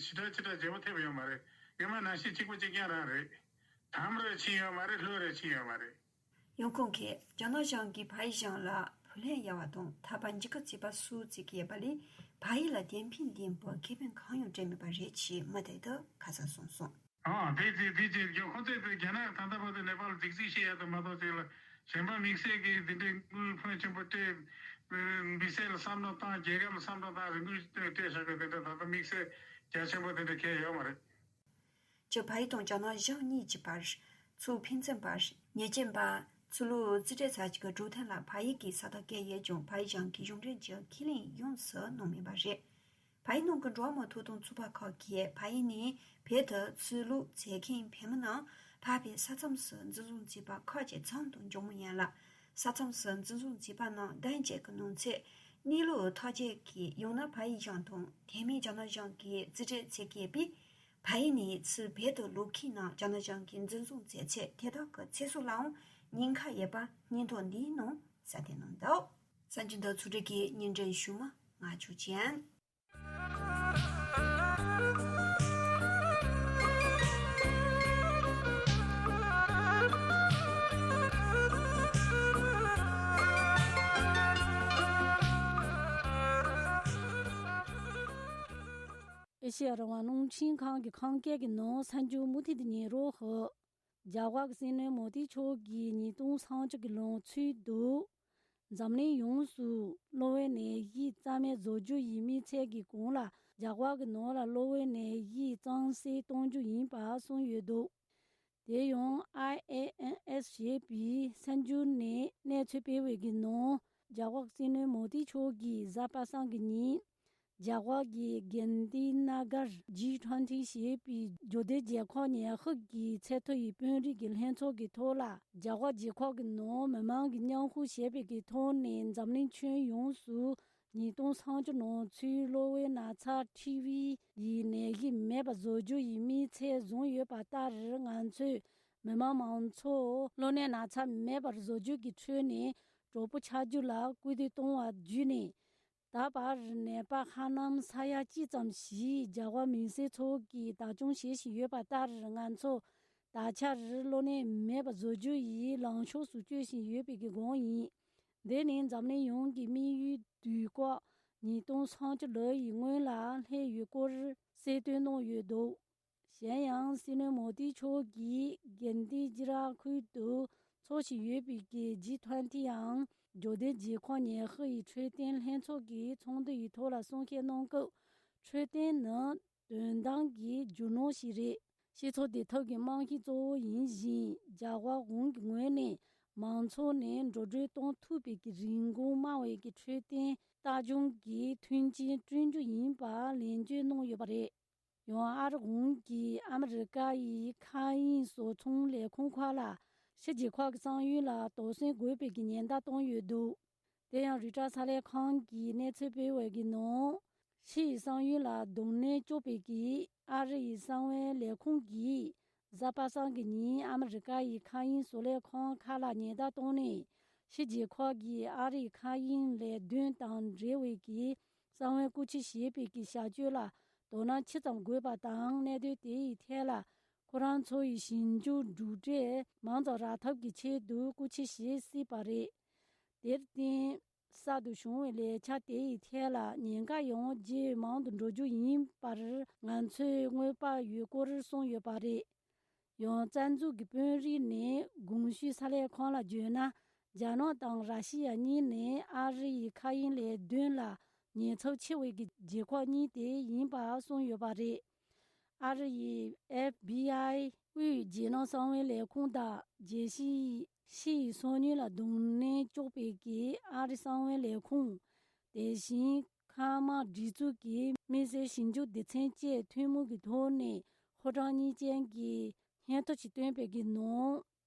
ཞེ་དྲག་ཞེ་དྲག་བརྗེ་པོ་ཐེབས་ཡོད་མ་རེད། སྔོན་མ་ནང་བཞིན་གཅིག་པ་གཅིག་རྐྱང་རང་རེད། དམ་རེ་ཕྱིན་ཡོད་མ་རེད། ལྷོད་རེ་ཕྱིན་ཡོད་མ་རེད། ཡང་ཁོང་གིས་རྒྱ་ནག་གཞུང་གིས་བལ་ཡུལ་གཞུང་ལ་བུ་ལོན་གཡར་བ་དང་ཐར་པ་འཇིགས་སྐུལ་བྱས་པ་སོགས་བྱེད་ཀྱི་ཡོད་པ་ལས། བལ་ཡུལ་ལ་དེ་ཕན་ལྡན་པའི་ཁེ་ཕན་གང་ཡང་སྤྲད་མེད་པ་རེད་ཅེས་མུ་མཐུད་དུ་ཁ་གསལ་གསུངས་སོང་། ཨང་། དེ་དེ་དེ་ཅེས་ཁོ་ཚོས་དེ་རྒྱ་ནག་ད་ལྟ་བར་དུ་ནེ་པཱལ་རྫིག་རྫིག་བྱེད་ཡ་དང་མ་གཏོགས་ཅིག་ལ་གཞན་པ་དམིགས་བསལ་གྱིས་དེ་འདྲའི་དངུལ་ཕོན་ཆེན་པོ་སྤྲད། མི་སེར་ལ་བསམ་བློ་བཏང་། རྒྱལ་ཁབ་ལ་བསམ་བློ་བཏང་། རིན་དངུལ་སྤྲད་བཞག་པའི་དེ་འདྲ་ད་ལྟ་དམིགས་བསལ་རྒྱ་ཆེན་པོ་དེ་འདྲ་གང་ཡང་ཡོད་མ་རེད། ཅེས་བལ་ཡུལ་དང་རྒྱ་ནག་གཞུང་གཉིས་ཀྱི་བར་ཚུར་ཕན་ཚུན་བར་ཉེས་ཅན་པ་ཚུར་ལོག་རྩིས་སྤྲོད་ཚར་རྗེས་ཀྱི་གྲོས་མཐུན་ལ་བལ་ཡུལ་གྱི་ས་ཐོག་བཀལ་ཡོད་ཀྱང་། བལ་ཡུལ་གཞུང་གིས་གཞུང་འབྲེལ་གྱི་ཁས་ལེན་ཡོངས་སུ་གནང་མེད་པ་རེད། བལ་ཡུལ་ནང་གི་འགྲོ་བ་མིའི་ཐོབ་ཐང་ཚོགས་པ་ཁག་གིས་བལ་ཡུལ་ནས་བོད་དུ་ཚུར་ལོག་མཛད་མཁན་བོད་མི་རྣམས་ཕལ་པའི་ས་མཚམས་སུ་འཛིན་བཟུང་བྱས་པ་ཁག་ཅིག་མཚམས་དང་འཇོག་མུས་ཡིན་ལ། ས་མཚམས་སུ་འཛིན་བཟུང་བྱས་པ་རྣམས་ཟླ་གཅིག་གི་ནང་ཚུད་གནས་ལུགས་ཐག་གཅོད་ཀྱིས། ཡང་ན་བལ་ཡུལ་གཞུང་དང་དེ་མིན་རྒྱ་ནག་གཞུང་གིས་རྩིས་སྤྲོད་བྱེད་ཀྱི་ཡོད་པས། བལ་ཡུལ་ནས་ཚུར་བོད་དུ་ལོག་མཁན་རྣམས་རྒྱ་ནག་གཞུང་གིས་འཛིན་བཟུང་བྱས་ཚེ། དེ་དག་གི་ཚེ་སྲོག་ལའང་ཉེན་ཁ་ཡོད་པ་སྙན་ཐོ་འདིའི་ནང་གསལ་སྟོན་གནང་འདུག་གསར་འགྱུར་འདི་ཚོགས་སྒྲིག་གིས་ཉིན་རེ་ཞུ་མ་ང་ཆོས་ཅན། ཨེ་ཤེ་ཡ་རང་དབང་རླུང་འཕྲིན་ཁང་གི་ཁམས་སྐད་ཀྱི་ནང་གསར་འགྱུར་མུ་མཐུད་དུ་ཉན་རོགས་ཞུ། རྒྱ་གར་གྱི་སྲིད་བློན་མོ་དི་མཆོག་གིས་ཉིས་སྟོང་ལྔ་བཅུ་གི་ལོ་ཚོད་དུ། འཛམ་གླིང་ཡོངས་སུ་གློ་བའི་ནད་གཞི་རྩ་མེད་བཟོ་རྒྱུ་ཡི་དམིགས་ཚད་ཀྱི་གོང་ལ། རྒྱ་གར་གྱི་ནང་ལ་གློ་བའི་ནད་གཞི་གཙང་སེལ་གཏོང་རྒྱུ་ཡིན་པ་གསུངས་ཡོད་འདུག་དེ་ཡང་ཨའི་ཨེ་ཨེན་ཨེས་ཞེས་པའི་གསར་འགྱུར་ནས་གནས་ཚུལ་སྤེལ་བའི་གི་ནང་། རྒྱ་གར་གྱི་སྲིད་བློན་མོ་དི་མཆོག་གིས་གཟའ་པ་སངས་ཀྱི་ཉིན། རྒྱ་གར་གྱི་གྷན་དྷི་ན་གར་ཇི་ཊུན་ཊི་ཞེས་པའི་འབྱོར་ལྡན་རྒྱལ་ཁབ་ཉི་ཤུ་གི་ཚད་མཐོ་ཡི་དཔོན་རིགས་ཀྱི་ལྷན་ཚོགས་ཀྱི་ཐོག་ལ། རྒྱ་གར་རྒྱལ་ཁབ་ཀྱི་ནང་མི་མང་གིས་མཉམ་ཞུགས་བྱས་པའི་གི་ཐོག་ནས་འཛམ་གླིང་ཁྱོན་ཡོངས་སུ་ཉིས་སྟོང་ལྔ་བཅུ་ནང་ཚུད་གློ་བའི་ན་ཚ་ཊི་བི་ཡི་ནད་གཞི་མེད་པ་བཟོ་རྒྱུ་ཡི་དམིགས་ཚད་བཟུང་ཡོད་པ་ལྟར། ང་ཚོས་མི་མང་མང་ཚོགས་གློ་ནད་ན་ཚ་མེད་པར་བཟོ་རྒྱུ་གི་ཁྲོད་ནས་གྲོགས་པོ་ཆགས་རྒྱུ་ལ་སྐུལ་འདེད་གཏོང་བ་བརྒྱུད་ནས། ད་བར་ནད་པ་ཧ་ལམ་ས་ཡ་གཅིག་ཙམ་ཞིག་རྒྱ་གར་མི་སེར་ཚོ་གིས་བདག་སྐྱོང་བྱེད་བཞིན་ཡོད་པ་ལྟར། ང་ཚོ་ད་ཆར་གློ་ནད་མེད་པ་བཟོ་རྒྱུ་ཡི་ལངས་ཕྱོགས་སུ་སྐྱོད་བཞིན་ཡོད་པའི་གི་སྒང་ཡིན། འདི་ནི་འཛམ་གླིང་ཡོངས་ཀྱི་དམིགས་ཡུལ་དུས་བཀག་ཉིས་སྟོང་ལྔ་བཅུ་ལོ་ཡི་སྔོན་ལ་སླེབས་ཡོད་སྐོར་གསལ་སྟོན་གནང་ཡོད་འདུག་གཞན་ཡང་སྲིད་བློན་མོ་དི་མཆོག་གིས་གྷན་དྷི་ཇི་ར་ཁུལ་དུ་འཚོགས་བཞིན་ཡོད་པའི་གི་ཇི་ཊུན་ཊི་ཡང་འབྱོར་ལྡན་རྒྱལ་ཁབ་ཉི་ཤུ་ཡི་འཕྲོད་བསྟེན་ལྷན་ཚོགས་ཀྱི་ཚོགས་འདུ་ཡི་ཐོག་ལ་གསུང་བཤད་གནང་སྐབས། འཕྲོད་བསྟེན་ནི་དོན་དམ་གྱི་རྒྱུ་ནོར་ཞིག་རེད། སྤྱི་ཚོགས་བདེ་ཐབས་ཀྱི་རྨང་གཞི་གཙོ་བོ་ཡིན་ཞིང་། རྒྱ་གར་གཞུང་གི་ངོས་ནས་མང་ཚོགས་ནས་འགྲོ་གྲོན་གཏོང་ཐུབ་པའི་གི་རིན་གོང་དམའ་བའི་གི་འཕྲོད་བསྟེན་ལྟ་སྐྱོང་གི་མཐུན་རྐྱེན་བསྐྲུན་རྒྱུ་ཡིན་པ་ལན་བརྗོད་གནང་ཡོད་པ་རེད། ཡང་ཨ་རི་གཞུང་གིས་ཨ་མི་རི་ཀ་ཡི་མཁའ་དབྱིངས་བཟོ་ཚོང་ལས་ཁུངས་ཁག་ལ་ཕྱི་རྒྱལ་ཁབ་ཀྱི་བསམ་ཡུལ་ལ་དོགས་ཟོན་དགོས་པའི་གི་ཉེན་བརྡ་བཏང་ཡོད་འདུག་དེ་ཡང་རོའི་ཊར་གསར་ལས་ཁང་གིས་གནས་ཚུལ་སྤེལ་བའི་གི་ནང་། ཕྱི་ཡི་བསམ་ཡུལ་ལ་གདོང་ལེན་གཅོག་པའི་གི་ཨ་རི་ཡི་གསང་བའི་ལས་ཁུངས་ཀྱིས། གཟའ་པ་སངས་ཀྱི་ཉིན་ཨ་མི་རི་ཀ་ཡི་མཁའ་དབྱིངས་བཟོ་ལས་ཁང་ཁག་ལ་ཉེན་བརྡ་བཏང་ནས། ཕྱི་རྒྱལ་ཁབ་ཀྱིས་ཨ་རིའི་མཁའ་དབྱིངས་ལས་དོན་དང་འབྲེལ་བའི་གི་གསང་བའི་རྐུ་འཁྱེར་བྱེད་པའི་གི་བྱ་སྤྱོད་ལ་དོ་སྣང་ཇི་ཙམ་དགོས་པ་དང་། གནད་དོན་དེ་ཡི་ཐད་ལ་ཁོ་རང་ཚོ་ཡི་ཞིབ་འཇུག་གྲུབ་འབྲས་མང་ཙམ་རག་ཐབས་ཀྱི་ཆེད་དུ་རྐུ་འཁྱེར་བྱེད་སྲིད་པ་རེད། དེར་བརྟེན། གསར་དུ་བྱུང་བའི་ལས་འཆར་དེ་ཡི་ཐད་ལ་ཉེན་ཁ་ཡང་ཇེ་མང་དུ་འགྲོ་རྒྱུ་ཡིན་པར་ང་ཚོས་དངོས་པ་ཡོད་སྐོར་གསུངས་ཡོད་པ་རེད། ཡང་རྩ་འཛུགས་ཀྱི་དཔོན་རིགས་ནས་གོང་ཞུས་གསར་ལས་ཁང་ལ་བརྗོད་ན། རྒྱ་ནག་དང་ར་ཤི་ཡ་གཉིས་ནི་ཨ་རི་ཡི་མཁའ་དབྱིངས་ལས་དོན་ལ་ཉེན་ཚབས་ཆེ་བའི་གི་རྒྱལ་ཁབ་གཉིས་དེ་ཡིན་པ་གསུངས་ཡོད་པ་རེད། ཨ་རི་ཡི་ཨེཕ་བི་ཨའི་དབུས་རྒྱལ་ནང་གསང་བའི་ལས་ཁུངས་དང་རྒྱལ་སྤྱིའི་ཕྱི་ཡི་སང་ཉིན་ལ་གདོང་ལེན་གཅོག་པའི་གི་ཨ་རི་གསང་བའི་ལས་ཁུངས། དེ་བཞིན་མཁའ་དམག་སྒྲིག་འཛུགས་ཀྱི་དམིགས་བསལ་ཞིབ་འཇུག་སྡེ་ཚན་བཅས་ཐུན་མོང་གི་ཐོག་ནས་ཕོ་བྲང་གཉིས་ཅན་གྱི་སྙན་ཐོ་ཞིག་བཏོན་པའི་གི་ནང་།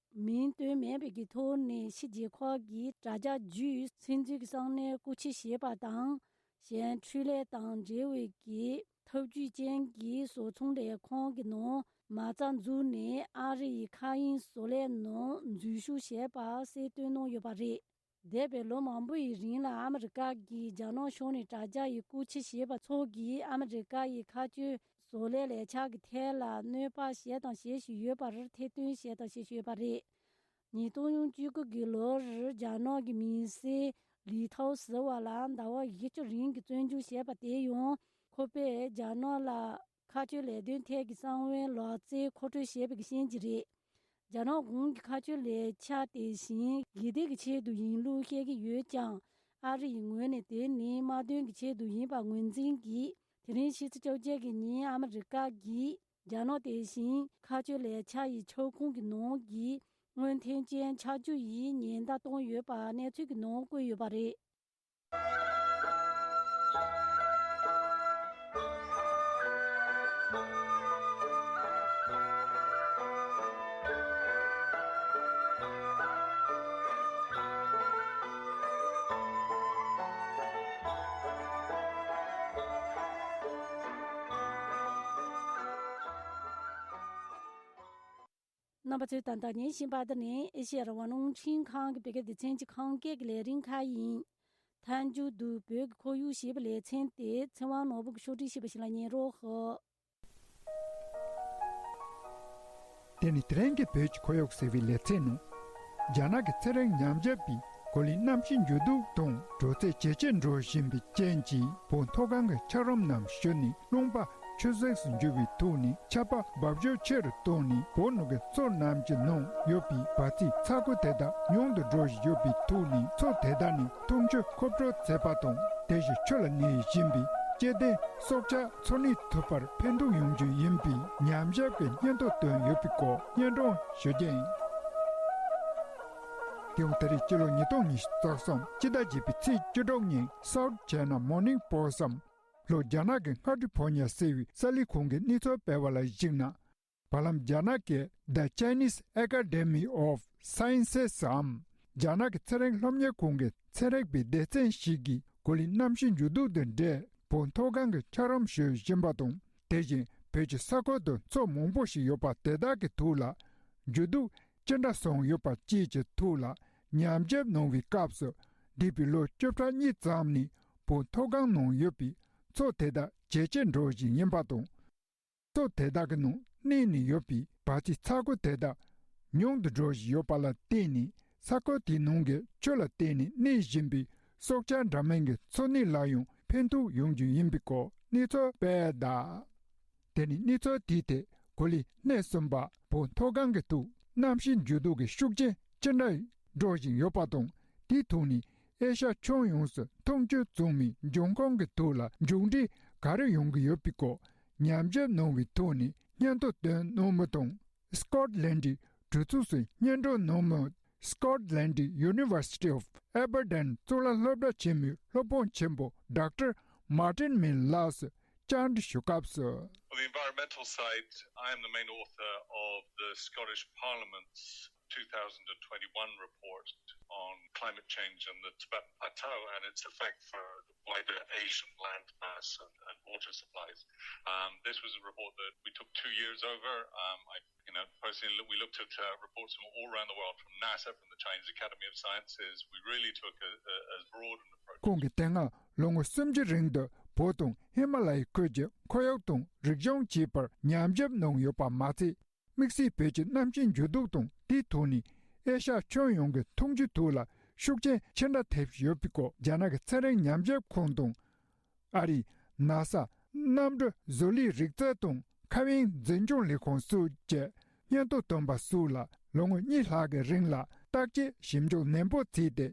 མིང་བཏོན་མེད་པའི་གི་ཐོག་ནས་ཕྱི་རྒྱལ་ཁབ་ཀྱི་དྲ་རྒྱ་བརྒྱུད་ཚིག་མཛོད་ཀྱི་གསང་གནས་རྐུ་འཁྱེར་བྱས་པ་དང་། གཞན་འཕྲུལ་ལས་དང་འབྲེལ་བའི་གི་ཐབས་ཇུས་ཅན་གྱི་བཟོ་ཚོང་ལས་ཁང་གི་ནང་མ་རྩ་འཛུགས་ནས་ཨ་རི་ཡི་མཁའ་དབྱིངས་བཟོ་ལས་ནང་འཛུལ་ཞུགས་བྱས་པ་གསལ་སྟོན་གནང་ཡོད་པ་རེད། འདས་པའི་ལོ་མང་པོ་ཡི་རིང་ལ་ཨ་མི་རི་ཀ་གིས་རྒྱ་ནག་ཕྱོགས་ནས་དྲ་རྒྱ་ཡི་རྐུ་འཁྱེར་བྱས་པ་ཚོ་གིས་ཨ་མི་རི་ཀ་ཡི་མཁའ་སྤྱོད་བཟོ་ལས་ལས་འཆར་གྱི་ཐད་ལ་གནོད་པ་བྱས་དང་བྱེད་བཞིན་ཡོད་པར་ཐེར་འདོན་བྱས་དང་བྱེད་བཞིན་ཡོད་པ་རེད། ཉིས་སྟོང་བཅུ་དགུ་གི་ལོར་རྒྱ་ནག་གི་མི་སེར་ལི་ཐའོ་ཟེར་བ་ལ་ཟླ་བ་བཞི་བཅུ་རིང་གི་བཙོན་འཇུག་བྱས་པ་དེ་ཡང་ཁོ་པས་རྒྱ་ནག་ལ་མཁའ་སྤྱོད་ལས་དོན་ཐད་ཀྱི་གསང་བའི་ལག་རྩལ་མཁོ་སྤྲོད་བྱས་པའི་རྐྱེན་གྱིས་རེད། རྒྱ་ནག་གཞུང་གིས་མཁའ་སྤྱོད་ལས་འཆར་དེ་བཞིན་དགེ་སྡིག་གི་ཆེད་དུ་ཡིན་ལུགས་བཤད་ཀྱི་ཡོད་ཀྱང་། ཨ་རི་ཡི་ངོས་ནས་དེ་ནི་དམག་དོན་གྱི་ཆེད་དུ་ཡིན་པ་ངོས་འཛིན་གྱིས། དེ་རིང་ཕྱི་ཚེས་བཅོ་བརྒྱད་ཀྱི་ཉིན་ཨ་མི་རི་ཀ་གིས་རྒྱ་ནག་དེ་བཞིན་མཁའ་སྤྱོད་ལས་འཆར་ཡི་ཁྱབ་ཁོངས་ཀྱི་ནང་གི་མངོན་མཐོ་ཅན་ཆགས་རྒྱུ་ཡི་ཉེན་བརྡ་བཏང་ཡོད་པ་གནས་ཚུལ་གྱི་ནང་བཀོད་ཡོད་པ་རེད། རྣམ་པ་ཚོས་ད་ལྟ་ཉན་བཞིན་པ་འདི་ནི་ཨེ་ཤེ་ཡ་རང་དབང་རླུང་འཕྲིན་ཁང་གི་བོད་སྐད་སྡེ་ཚན་གྱི་ཁམས་སྐད་ཀྱི་ལས་རིམ་ཁག་ཡིན། མཐའ་མཇུག་ཏུ་བོད་ཀྱི་ཁོར་ཡུག་ཞེས་པའི་ལེ་ཚན་དེ་ཚེ་དབང་ནོར་བུ་གིས་ཕྱོགས་སྒྲིག་བྱས་པ་ཞིག་ལ་ཉན་རོགས་ཞུ། དེ་ནི་དེ་རིང་གི་བོད་ཀྱི་ཁོར་ཡུག་ཟེར་བའི་ལེ་ཚན་ནང་། རྒྱ་ནག་གི་ཚེ་རིང་ཉམས་ཆག་པའི་གོ་ལའི་གནམ་གཤིས་འགྱུར་ལྡོག་དང་འགྲོ་ཚད་ཇེ་ཆེར་འགྲོ་བཞིན་པའི་རྐྱེན་གྱིས་བོད་མཐོ་སྒང་གི་འཁྱགས་རོམ་རྣམས་ཞུ་ནས་རླུང་པ་ ཆུ་སྲིན་སུ་འགྱུར་བའི་ཐོག་ནས་ཆར་པ་འབབ་ཕྱོགས་ཆེ་རུ་གཏོང་ནས་བོད་ནང་གི་མཚོ་རྣམས་ཀྱི་ནང་ཡོད་པའི་བ་ཚྭའི་ཚྭ་ཁུ་དེ་དག་ཉུང་དུ་འགྲོ་བཞིན་ཡོད་པའི་ཐོག་ནས་མཚོ་དེ་དག་ནས་འཐུང་ཆུ་མཁོ་སྤྲོད་བྱེད་པ་དང་དེ་བཞིན་ཆུ་ལ་གནས་བཞིན་པའི་སྐྱེ་ལྡན་སྲོག་ཆགས་འཚོ་གནས་ཐུབ་པར་ཕན་ཐོགས་ཡོང་རྒྱུ་ཡིན་པའི་ཉམས་ཞིབ་ཀྱི་སྙན་ཐོ་བཏོན་ཡོད་པའི་སྐོར་སྙན་སྒྲོན་ཞུ་རྒྱུ་ཡིན། དེའང་ད་རེས་སྤྱི་ལོ་ཉིས་སྟོང་ཉི་ཤུ་རྩ་གསུམ་སྤྱི་ཟླ་བརྒྱད་པའི་ཚེས་བཅུ་དྲུག་ཉིན་South China Morning Post སམ། ལྷོ་རྒྱ་ནག་གི་སྔ་དྲོའི་ཕོ་ཉར་ཟེར་བའི་གསར་ལས་ཁང་གིས་གནས་ཚུལ་སྤེལ་བ་ལ་གཞིགས་ན། བར་ལམ་རྒྱ་ནག་གི་The Chinese Academy of Sciences སམ། རྒྱ་ནག་གི་ཚན་རིག་སློབ་གཉེར་ཁང་གི་ཚན་རིག་པའི་སྡེ་ཚན་ཞིག་གིས་གོ་ལའི་གནམ་གཤིས་འགྱུར་ལྡོག་དང་འབྲེལ་བོད་མཐོ་སྒང་གི་འཁྱགས་རོམ་བཞུར་བཞིན་པ་དང་དེ་བཞིན་བོད་ཀྱི་ས་ཁུལ་དུ་མཚོ་མང་པོ་ཞིག་ཡོད་པ་དེ་དག་གི་ཐོག་ལ་འགྱུར་ལྡོག་ཅི་འདྲ་སོང་ཡོད་པ་བཅས་ཀྱི་ཐོག་ལ་ཉམས་ཞིབ་གནང་བའི་སྐབས་སུ། འདས་པའི་ལོ་བཅུ་ཕྲག་གཉིས་ཙམ་ནས་བོད་མཐོ་སྒང་ནང་ཡོད་པའི་མཚོ་དེ་དག་ཇེ་ཆེར་འགྲོ་བཞིན་ཡིན་པ་དང་། མཚོ་དེ་དག་གི་ནང་གནས་ནས་ཡོད་པའི་བ་ཚྭའི་ཚྭ་ཁུ་དེ་དག་ཉུང་དུ་འགྲོ་བཞིན་ཡོད་པ་ལ་བརྟེན་ནས་ས་ཁུལ་དེའི་ནང་གི་ཆུ་ལ་བརྟེན་ནས་གནས་བཞིན་པའི་སྲོག་ཆགས་འདྲ་མིན་གྱི་འཚོ་གནས་ལ་ཡང་ཕན་ཐོགས་ཡོང་རྒྱུ་ཡིན་པའི་སྐོར་གནས་ཚུལ་སྤེལ་གདའ། དེ་ནི་གནས་ཚུལ་དེའི་ཐད་གོ་ལའི་སྣེ་གསུམ་པ་བོད་མཐོ་སྒང་གི་ཐོག་གནམ་གཤིས་འགྱུར་ལྡོག་གི་ཤུགས་རྐྱེན་ཅི་འདྲ་འགྲོ་བཞིན་ཡོད་པ་དང་དེའི་ཐོག་ནས་ཨེ་ཤ་ཡ་ཁྱོན་ཡོངས་སུ་འཐུང་ཆུ་བཙོང་བའི་འབྱུང་ཁུངས་ཀྱི་ཐོག་ལ་མཇུག་འབྲས་ག་རེ་ཡོང་གི་ཡོད་པའི་སྐོར་ཉམས་ཞིབ་གནང་བའི་ཐོག་ནས་སྙན་ཐོ་བཏོན་གནང་མུས་དང་སི་ཀོཊ་ལན་ཌི་གྲོས་ཚོགས་སུ་སྙན་སྒྲོན་གནང་མུས། Scotland University of Aberdeen གཙུག་ལག་སློབ་གྲྭ་ཆེན་མོའི་སློབ་དཔོན་ཆེན་པོ་Doctor Martin Milne ལགས་སུ་བཅར་འདྲི་ཞུ་སྐབས་སུ། On the environmental side, I am the main author of the Scottish Parliament's two thousand twenty-one report on climate change and the Tibetan Plateau and its effect for the wider Asian landmass and, and water supplies. Um, this was a report that we took two years over. Um, I You know, personally, we looked at uh, reports from all around the world, from NASA, from the Chinese Academy of Sciences. We really took a, a, as broad an approach. ཁོང་གིས་དེ་སྔ་ལོ་ངོ་སུམ་ཅུ་རིང་དུ་བོད་དང་ཧི་མ་ལ་ཡའི་ཁུལ་གྱི་ཁོར་ཡུག་དང་རིག་གཞུང་བཅས་པར་ཉམས་ཞིབ་གནང་ཡོད་པ་མ་ཚད། དམིགས་བསལ་བོད་ཀྱི་གནམ་གཤིས་འགྱུར་ལྡོག་དང་དེའི་ཐོག་ནས་ཨེ་ཤ་ཡ་ཁྱོན་ཡོངས་ཀྱི་འཐུང་ཆུའི་ཐོག་ལ་ཤུགས་རྐྱེན་ཅི་འདྲ་ཐེབས་ཡོད་པའི་སྐོར་རྒྱ་ནག་གི་ཚན་རིག་ཉམས་ཞིབ་ཁང་དང་། ཨ་རིའི་ནཱ་ས་གནམ་གྲུ་བཟོ་ལས་རིག་རྩལ་དང་མཁའ་དབྱིངས་འཛིན་སྐྱོང་ལས་ཁུངས་སོགས་ཀྱི་སྙན་ཐོ་བཏོན་པ་སོགས་ལ་ལོ་ངོ་གཉིས་ལྷག་གི་རིང་ལ་བརྟག་དཔྱད་ཞིབ་འཇུག་ནན་པོ་བྱས་ཏེ་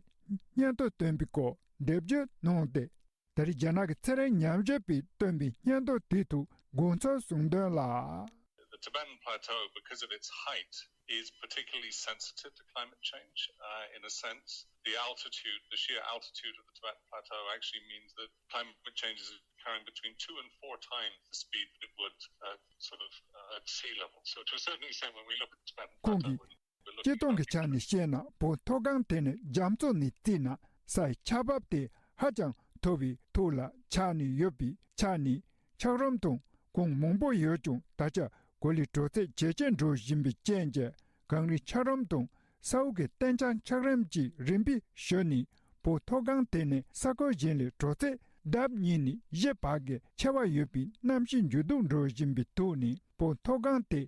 སྙན་ཐོ་བཏོན་པའི་སྐོར་འགྲེལ་བརྗོད་གནང་སྟེ། ད་རེས་རྒྱ་ནག་གི་ཚན་རིག་ཉམས་ཞིབ་པས་བཏོན་པའི་སྙན་ཐོ་དེའི་ཐོག་དགོངས་ཚུལ་གསུངས་དོན་ལ། The Tibetan Plateau, because of its height, is particularly sensitive to climate change. Uh, in a sense, the altitude, the sheer altitude of the Tibetan Plateau actually means that climate change is occurring between two and four times the speed that it would uh, sort of uh, at sea level. So to a certain extent, when we look at the Tibetan Plateau, we're looking at སྤྱིར་བཏང་གི་ཆ་ནས་བཤད་ན་བོད་མཐོ་སྒང་དེ་ནི་རྒྱ་མཚོ་ནས་བརྩིས་ན་སའི་ཆར་འབབ་དེ་ཧ་ཅང་མཐོ་བའི་ཐོག་ལ་ཆགས་ནས་ཡོད་པའི་ཆ་ནས། འཁྱགས་རོམ་དང་གངས་མང་པོ་ཡོད་ཀྱང་ད་ཆ་གོ་ལའི་དྲོད་ཚད་ཇེ་ཆེར་འགྲོ་བཞིན་པའི་རྐྱེན་གྱིས་གངས་རིའི་འཁྱགས་རོམ་དང་ས་འོག་གི་སྟེང་ཆ་འཁྱགས་རོམ་གྱི་རིམ་པས་ཞུ་ནས་བོད་མཐོ་སྒང་དེ་ནི་ས་ཁུལ་གཞན་ལས་དྲོད་ཚད་ལྡབ་གཉིས་ནས་བཞི་བར་གྱི་ཆེ་བ་ཡོད་པའི་གནམ་གཤིས་འགྱུར་ལྡོག་འགྲོ་བཞིན་པའི་ཐོག་ནས་བོད་མཐོ་སྒང་དེ་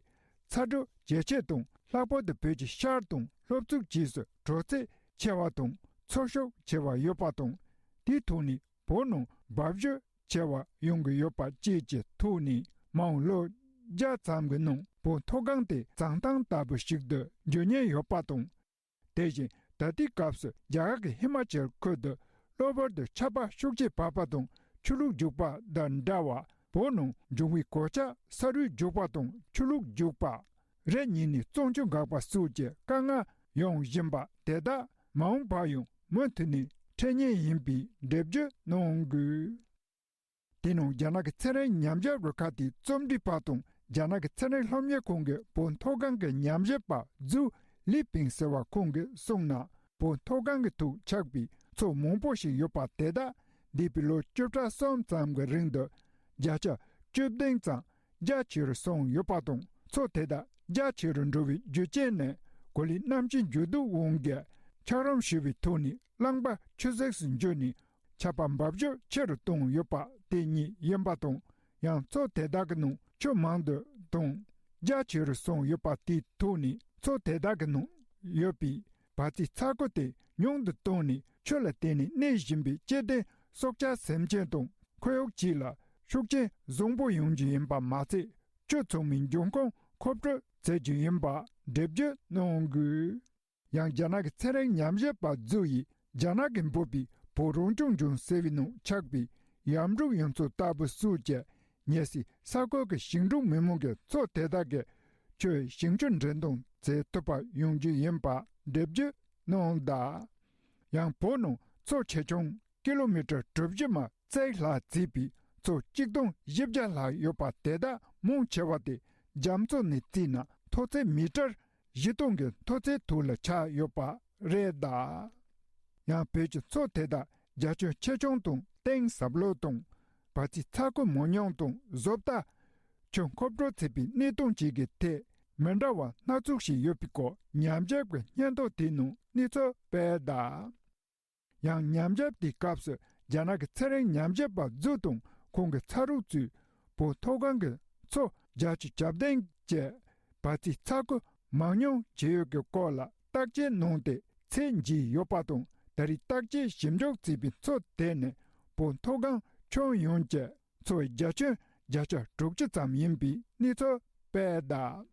ཚ་དྲོད་ཇེ་ཆེ་དང་ལྷག་པར་དུ་བོད་ཀྱི་ཤར་དང་ལྷོ་ཕྱོགས་བཅས་སུ་དྲོད་ཚད་ཆེ་བ་དང་ཚ་ཤུགས་ཆེ་བ་ཡོད་པ་དང་དེའི་ཐོག་ནས་བོད་ནང་འབབ་ཞོད་ཆེ་བ་ཡོང་གི་ཡོད་པ་བཅས་ཀྱི་ཐོག་ནས་མ་འོངས་ལོ་བརྒྱ་ཙམ་གྱི་ནང་བོད་མཐོ་སྒང་དེ་བྱང་ཐང་ལྟ་བུ་ཞིག་ཏུ་འགྱུར་ཉེན་ཡོད་པ་དང་། དེ་བཞིན་ད་ལྟའི་སྐབས་སུ་རྒྱ་གར་གྱི་ཧི་མ་ཅལ་ཁུལ་དུ་གློ་བུར་དུ་ཆར་པ་ཤུགས་ཆེ་བབས་པ་དང་ཆུ་ལོག་རྒྱུག་པ་དང་འདྲ་བར་བོད་ནང་འབྱུང་བའི་གོད་ཆག་ས་རུད་རྒྱུག་པ་དང་ཆུ་ལོག་རྒྱུག་པ། རི་ཉིལ་ནས་གཙང་ཆུ་འགག་པ་སོགས་ཀྱི་དཀའ་ངལ་ཡོང་བཞིན་པ་དེ་དག་མ་འོངས་པར་ཡང་མུ་མཐུད་ནས་འཕྲད་ངེས་ཡིན་པའི་འགྲེལ་བརྗོད་གནང་དགོས། དེ་ནང་རྒྱ་ནག་གི་ཚན་རིག་ཉམས་ཞིབ་རུ་ཁག་དེའི་རྩོམ་སྒྲིག་པ་དང་རྒྱ་ནག་གི་ཚན་རིག་སློབ་གཉེར་ཁང་གི་བོད་མཐོ་སྒང་གི་ཉམས་ཞིབ་པ་ཛུའུ་ལི་ཕིང་ཟེར་བ་ཁོང་གིས་གསུངས་ན། བོད་མཐོ་སྒང་གི་ཐོག་ཆགས་པའི་མཚོ་མང་པོ་ཞིག་ཡོད་པ་དེ་དག་འདས་པའི་ལོ་བཅུ་ཕྲག་གསུམ་ཙམ་གྱི་རིང་དུ་བརྒྱ་ཆ་བཅུ་བདུན་ཙམ་རྒྱ་ཆེ་རུ་སོང་ཡོད་པ་དང་མཚོ་དེ་དག་རྒྱ་ཆེ་རུ་འགྲོ་བའི་རྒྱུ་རྐྱེན་ནི་གོ་ལའི་གནམ་གཤིས་འགྱུར་ལྡོག་དབང་གིས་འཁྱགས་རོམ་ཞུ་བའི་ཐོག་ནས་རླངས་པ་ཆུ་ཟེགས་སུ་འགྱུར་ནས་ཆར་པ་འབབ་ཞོད་ཆེ་རུ་བཏང་ཡོད་པ་དེ་ཉིད་ཡིན་པ་དང་། ཡང་མཚོ་དེ་དག་གི་ནང་ཆུ་མང་དུ་དང་རྒྱ་ཆེ་རུ་སོང་ཡོད་པ་དེའི་ཐོག་ནས་མཚོ་དེ་དག་གི་ནང་ཡོད་པའི་བ་ཚྭའི་ཚྭ་ཁུ་དེ་ཉུང་དུ་བཏང་ནས་ཆུ་ལ་བརྟེན་ནས་གནས་བཞིན་པའི་སྐྱེ་ལྡན་སྲོག་ཆགས་སེམས་ཅན་དང་ཁོར་ཡུག་བཅས་ལ་ འཁྲུག་རྐྱེན་བཟང་པོ་ཡོང་རྒྱུ་ཡིན་པ་མ་ཚད། ཆུ་ཚང་མའི་འབྱུང་ཁུངས་མཁོ་སྤྲོད་བྱེད་རྒྱུ་ཡིན་པ་འགྲེལ་བརྗོད་གནང་དགོས། ཡང་རྒྱ་ནག་གི་ཚན་རིག་ཉམས་ཞིབ་པ་ཛུ་ཡིས་རྒྱ་ནག་གིས་འབོད་པའི་བོད་རང་སྐྱོང་ལྗོངས་ཟེར་བའི་ནང་ཆགས་པའི་ཡར་འབྲོག་ཡུལ་ཚོ་ལྟ་བུ་སོགས་ཀྱི་ཉེ་སའི་ས་ཁུལ་གྱི་ཞིང་འབྲོག་མི་མང་གི་མཚོ་དེ་དག་གི་ཆུའི་ཞིང་ཆུ་འདྲེན་གཏོང་བྱེད་ཐུབ་པ་ཡོང་རྒྱུ་ཡིན་པ་འགྲེལ་བརྗོད་གནང་གདའ། ཡང་བོད་ནང་མཚོ་ཆེ་ཆུང་ཀི་ལོ་མི་ཊར་གྲུ་བཞི་མ་བརྩེགས་ལྷག་བརྩིས་པའི་མཚོ་གཅིག་སྟོང་བཞི་བརྒྱ་ལྷག་ཡོད་པ་དེ་དག་མང་ཆེ་བ་དེ་རྒྱ་མཚོ་ནས་བརྩིས་ན་མཐོ་ཚད་མི་ཊར་བཞི་སྟོང་གི་མཐོ་ཚད་ཐོག་ལ་ཆགས་ཡོད་པ་རེད་གདའ། ཡང་བོད་ཀྱི་མཚོ་དེ་དག་རྒྱ་ཁྱོན་ཆེ་ཆུང་དང་གཏིང་ཟབ་ལོགས་དང་། བར་ཚིགས་ཚ་ཁུ་མང་ཉུང་དང་བཟོ་ལྟ། ཆུ་མཁོ་སྤྲོད་བྱེད་པའི་གནས་སྟངས་བཅས་ཀྱི་ཐད་མི་འདྲ་བ་སྣ་ཚོགས་ཤིག་ཡོད་པའི་སྐོར་ཉམས་ཞིབ་ཀྱི་སྙན་ཐོ་དེའི་ནང་གནས་ཚུལ་སྤེལ་གདའ། ཡང་ཉམས་ཞིབ་དེའི་སྐབས་སུ་རྒྱ་ནག་གི་ཚན་རིག་ཉམས་ཞིབ་པ་ཛུ་དང་ཁོང་གི་ཚ་རོགས་ཚོས་བོད་མཐོ་སྒང་གི་མཚོ་བརྒྱ་ཆ་གྱ་བདུན་གྱི་བར་ཚིགས་ཚ་ཁུ་མང་ཉུང་ཇི་ཡོད་ཀྱི་སྐོར་ལ་བརྟག་དཔྱད་གནང་སྟེ་ཚད་འཇལ་ཡོད་པ་དང་། ད་རེས་བརྟག་དཔྱད་ཞིབ་འཇུག་བྱས་པའི་མཚོ་དེ་ནི་བོད་མཐོ་སྒང་ཁྱོན་ཡོངས་ཀྱི་མཚོའི་རྒྱ་ཁྱོན་བརྒྱ་ཆ་དྲུག་ཅུ་ཙམ་ཡིན་པའི་གནས་ཚུལ་སྤེལ་གདའ།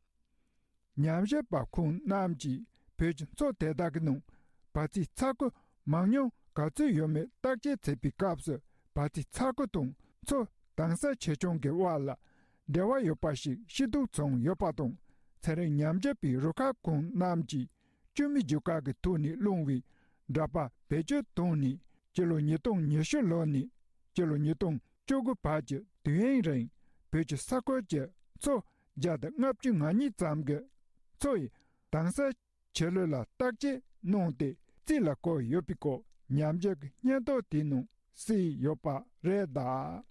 ཉམས་ཞིབ་པ་ཁོང་རྣམས་ཀྱིས་བོད་ཀྱི་མཚོ་དེ་དག་གི་ནང་བར་ཚིགས་ཚ་ཁུ་མང་ཉུང་ག་ཚོད་ཡོད་མེད་བརྟག་དཔྱད་བྱེད་པའི་སྐབས་སུ། བར་ཚིགས་ཚ་ཁུ་དང་མཚོ་དྭངས་ས་ཆེ་ཆུང་གི་དབར་ལ་འབྲེལ་བ་ཡོད་པ་ཞིག་ཤེས་རྟོགས་བྱུང་ཡོད་པ་དང་། ཚན་རིག་ཉམས་ཞིབ་པའི་རུ་ཁག་ཁོང་རྣམས་ཀྱིས་བཅོས་མའི་རྒྱུ་སྐར་གྱི་ཐོག་ནས་བླངས་པའི་འདྲ་པར་བེད་སྤྱོད་བཏང་ནས། སྤྱི་ལོ་ཉིས་སྟོང་ཉི་ཤུ་ལོ་ནས་སྤྱི་ལོ་ཉིས་སྟོང་བཅུ་དགུ་བར་གྱི་དུས་ཡུན་རིང་བོད་ཀྱི་ས་ཁུལ་གྱི་མཚོ་བརྒྱ་དང་ལྔ་བཅུ་ང་གཉིས་ཙམ་གྱི་མཚོ་ཡི་དྭངས་ས་ཆེ་ལོས་ལ་བརྟག་དཔྱད་གནང་སྟེ་རྩིས་ལ་བཀོད་ཡོད་པའི་སྐོར་ཉམས་ཞིབ་ཀྱི་སྙན་ཐོ་དེའི་ནང་གསལ་ཡོད་པ་རེད་གདའ།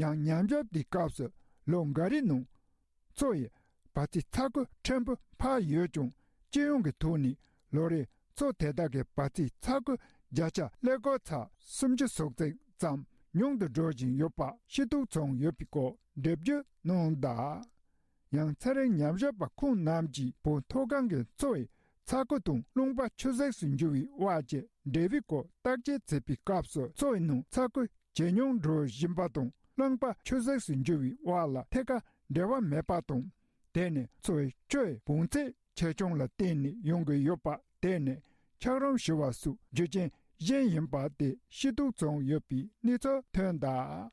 ཡང་ཉམས་ཞིབ་དེའི་སྐབས་སུ་ལོ་འགའ་རེའི་ནང་མཚོ་ཡི་བར་ཚིགས་ཚ་ཁུ་ཕྲན་བུ་འཕར་ཡོད་ཀྱང་། སྤྱི་ཡོངས་ཀྱི་ཐོག་ནས་ལོ་རེར་མཚོ་དེ་དག་གི་བར་ཚིགས་ཚ་ཁུ་བརྒྱ་ཆ་ཀླད་ཀོར་ཚ་སུམ་ཅུ་སོ་གཅིག་ཙམ་ཉུང་དུ་འགྲོ་བཞིན་ཡོད་པ་ཤེས་རྟོགས་བྱུང་ཡོད་པའི་སྐོར་འགྲེལ་བརྗོད་གནང་གདའ། ཡང་ཚན་རིག་ཉམས་ཞིབ་པ་ཁོང་རྣམས་ཀྱིས་བོད་མཐོ་སྒང་གི་མཚོ་ཡི་ཚ་ཁུ་དང་རླངས་པ་ཆུ་གཟིགས་སུ་འགྱུར་བའི་དབར་གྱི་འབྲེལ་བའི་སྐོར་བརྟག་དཔྱད་བྱེད་པའི་སྐབས་སུ། མཚོ་ཡི་ནང་ཚ་ཁུ་ཇེ་ཉུང་འགྲོ་བཞིན་པ་དང་རླངས་པ་ཆུ་གཟིགས་སུ་འགྱུར་བའི་དབར་ལ་ཐད་ཀར་འབྲེལ་བ་མེད་པ་དང་། དེ་ནི་མཚོ་ཡི་ཆུ་ཡི་བོངས་ཚད་ཆེ་ཆུང་ལ་བརྟེན་ནས་ཡོང་གི་ཡོད་པ། དེ་ནི་འཁྱགས་རོམ་ཞུ་བ་སོགས་རྒྱུ་རྐྱེན་གཞན་ཡིན་པ་དེ་ཤེས་རྟོགས་བྱུང་ཡོད་པའི་གནས་ཚུལ་ཐོན་གདའ།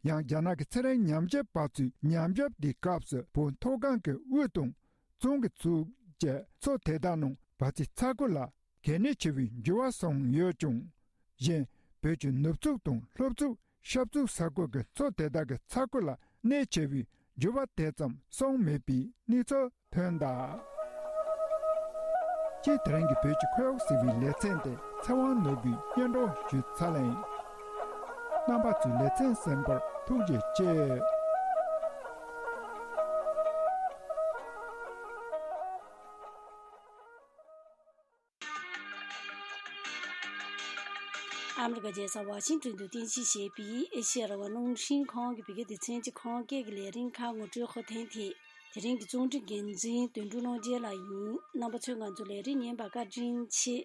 ཡང་རྒྱ་ནག་གི་ཚན་རིག་ཉམས་ཞིབ་པ་ཚོས་ཉམས་ཞིབ་དེའི་སྐབས་སུ་བོད་མཐོ་སྒང་གི་དབུས་དང་གཙང་གི་ཚུལ་གྱི་མཚོ་དེ་དག་ནང་བར་ཚིགས་ཚ་ཁུ་ལ་གལ་གནད་ཆེ་བའི་འགྱུར་བ་སོང་ཡོད་ཀྱང་། གཞན་བོད་ཀྱི་ནུབ་ཕྱོགས་དང་ལྷོ་ཕྱོགས་ཤར་ཕྱོགས་ས་ཁུལ་གྱི་མཚོ་དེ་དག་གི་ཚ་ཁུ་ལ་གནད་ཆེ་བའི་འགྱུར་བ་དེ་ཙམ་སོང་མེད་པའི་གནས་ཚུལ་ཐོན་གདའ། སྤྱིར་དེ་རིང་གི་བོད་ཀྱི་ཁོར་ཡུག་ཟེར་བའི་ལེ་ཚན་དེ་ཚེ་དབང་ནོར་བུས་སྙན་སྒྲོན་ཞུས་ཚར་ལེ་ཡིན། རྣམ་པ་ཚོས་ལེ་ཚན་གསན་པར་ཐུགས་རྗེ་ཆེ། ཨ་མི་རི་ཀ་རྒྱལ་ས་ཝ་ཤིང་ཏོན་དུ་རྟེན་གཞི་བྱས་པའི་ཨེ་ཤེ་ཡ་རང་དབང་རླུང་འཕྲིན་ཁང་གི་བོད་སྐད་སྡེ་ཚན་གྱི་ཁམས་སྐད་ཀྱི་ལས་རིམ་ཁག་ངོ་སྤྲོད་འཁོད་ཐེངས་དེ། དེ་རིང་གི་རྩོམ་སྒྲིག་འགན་འཛིན་དོན་གྲུབ་གླང་རྒྱལ་ལགས་ཡིན། རྣམ་པ་ཚོས་ང་ཚོའི་ལས་རིམ་ཉན་པར་བཀའ་དྲིན་ཆེ།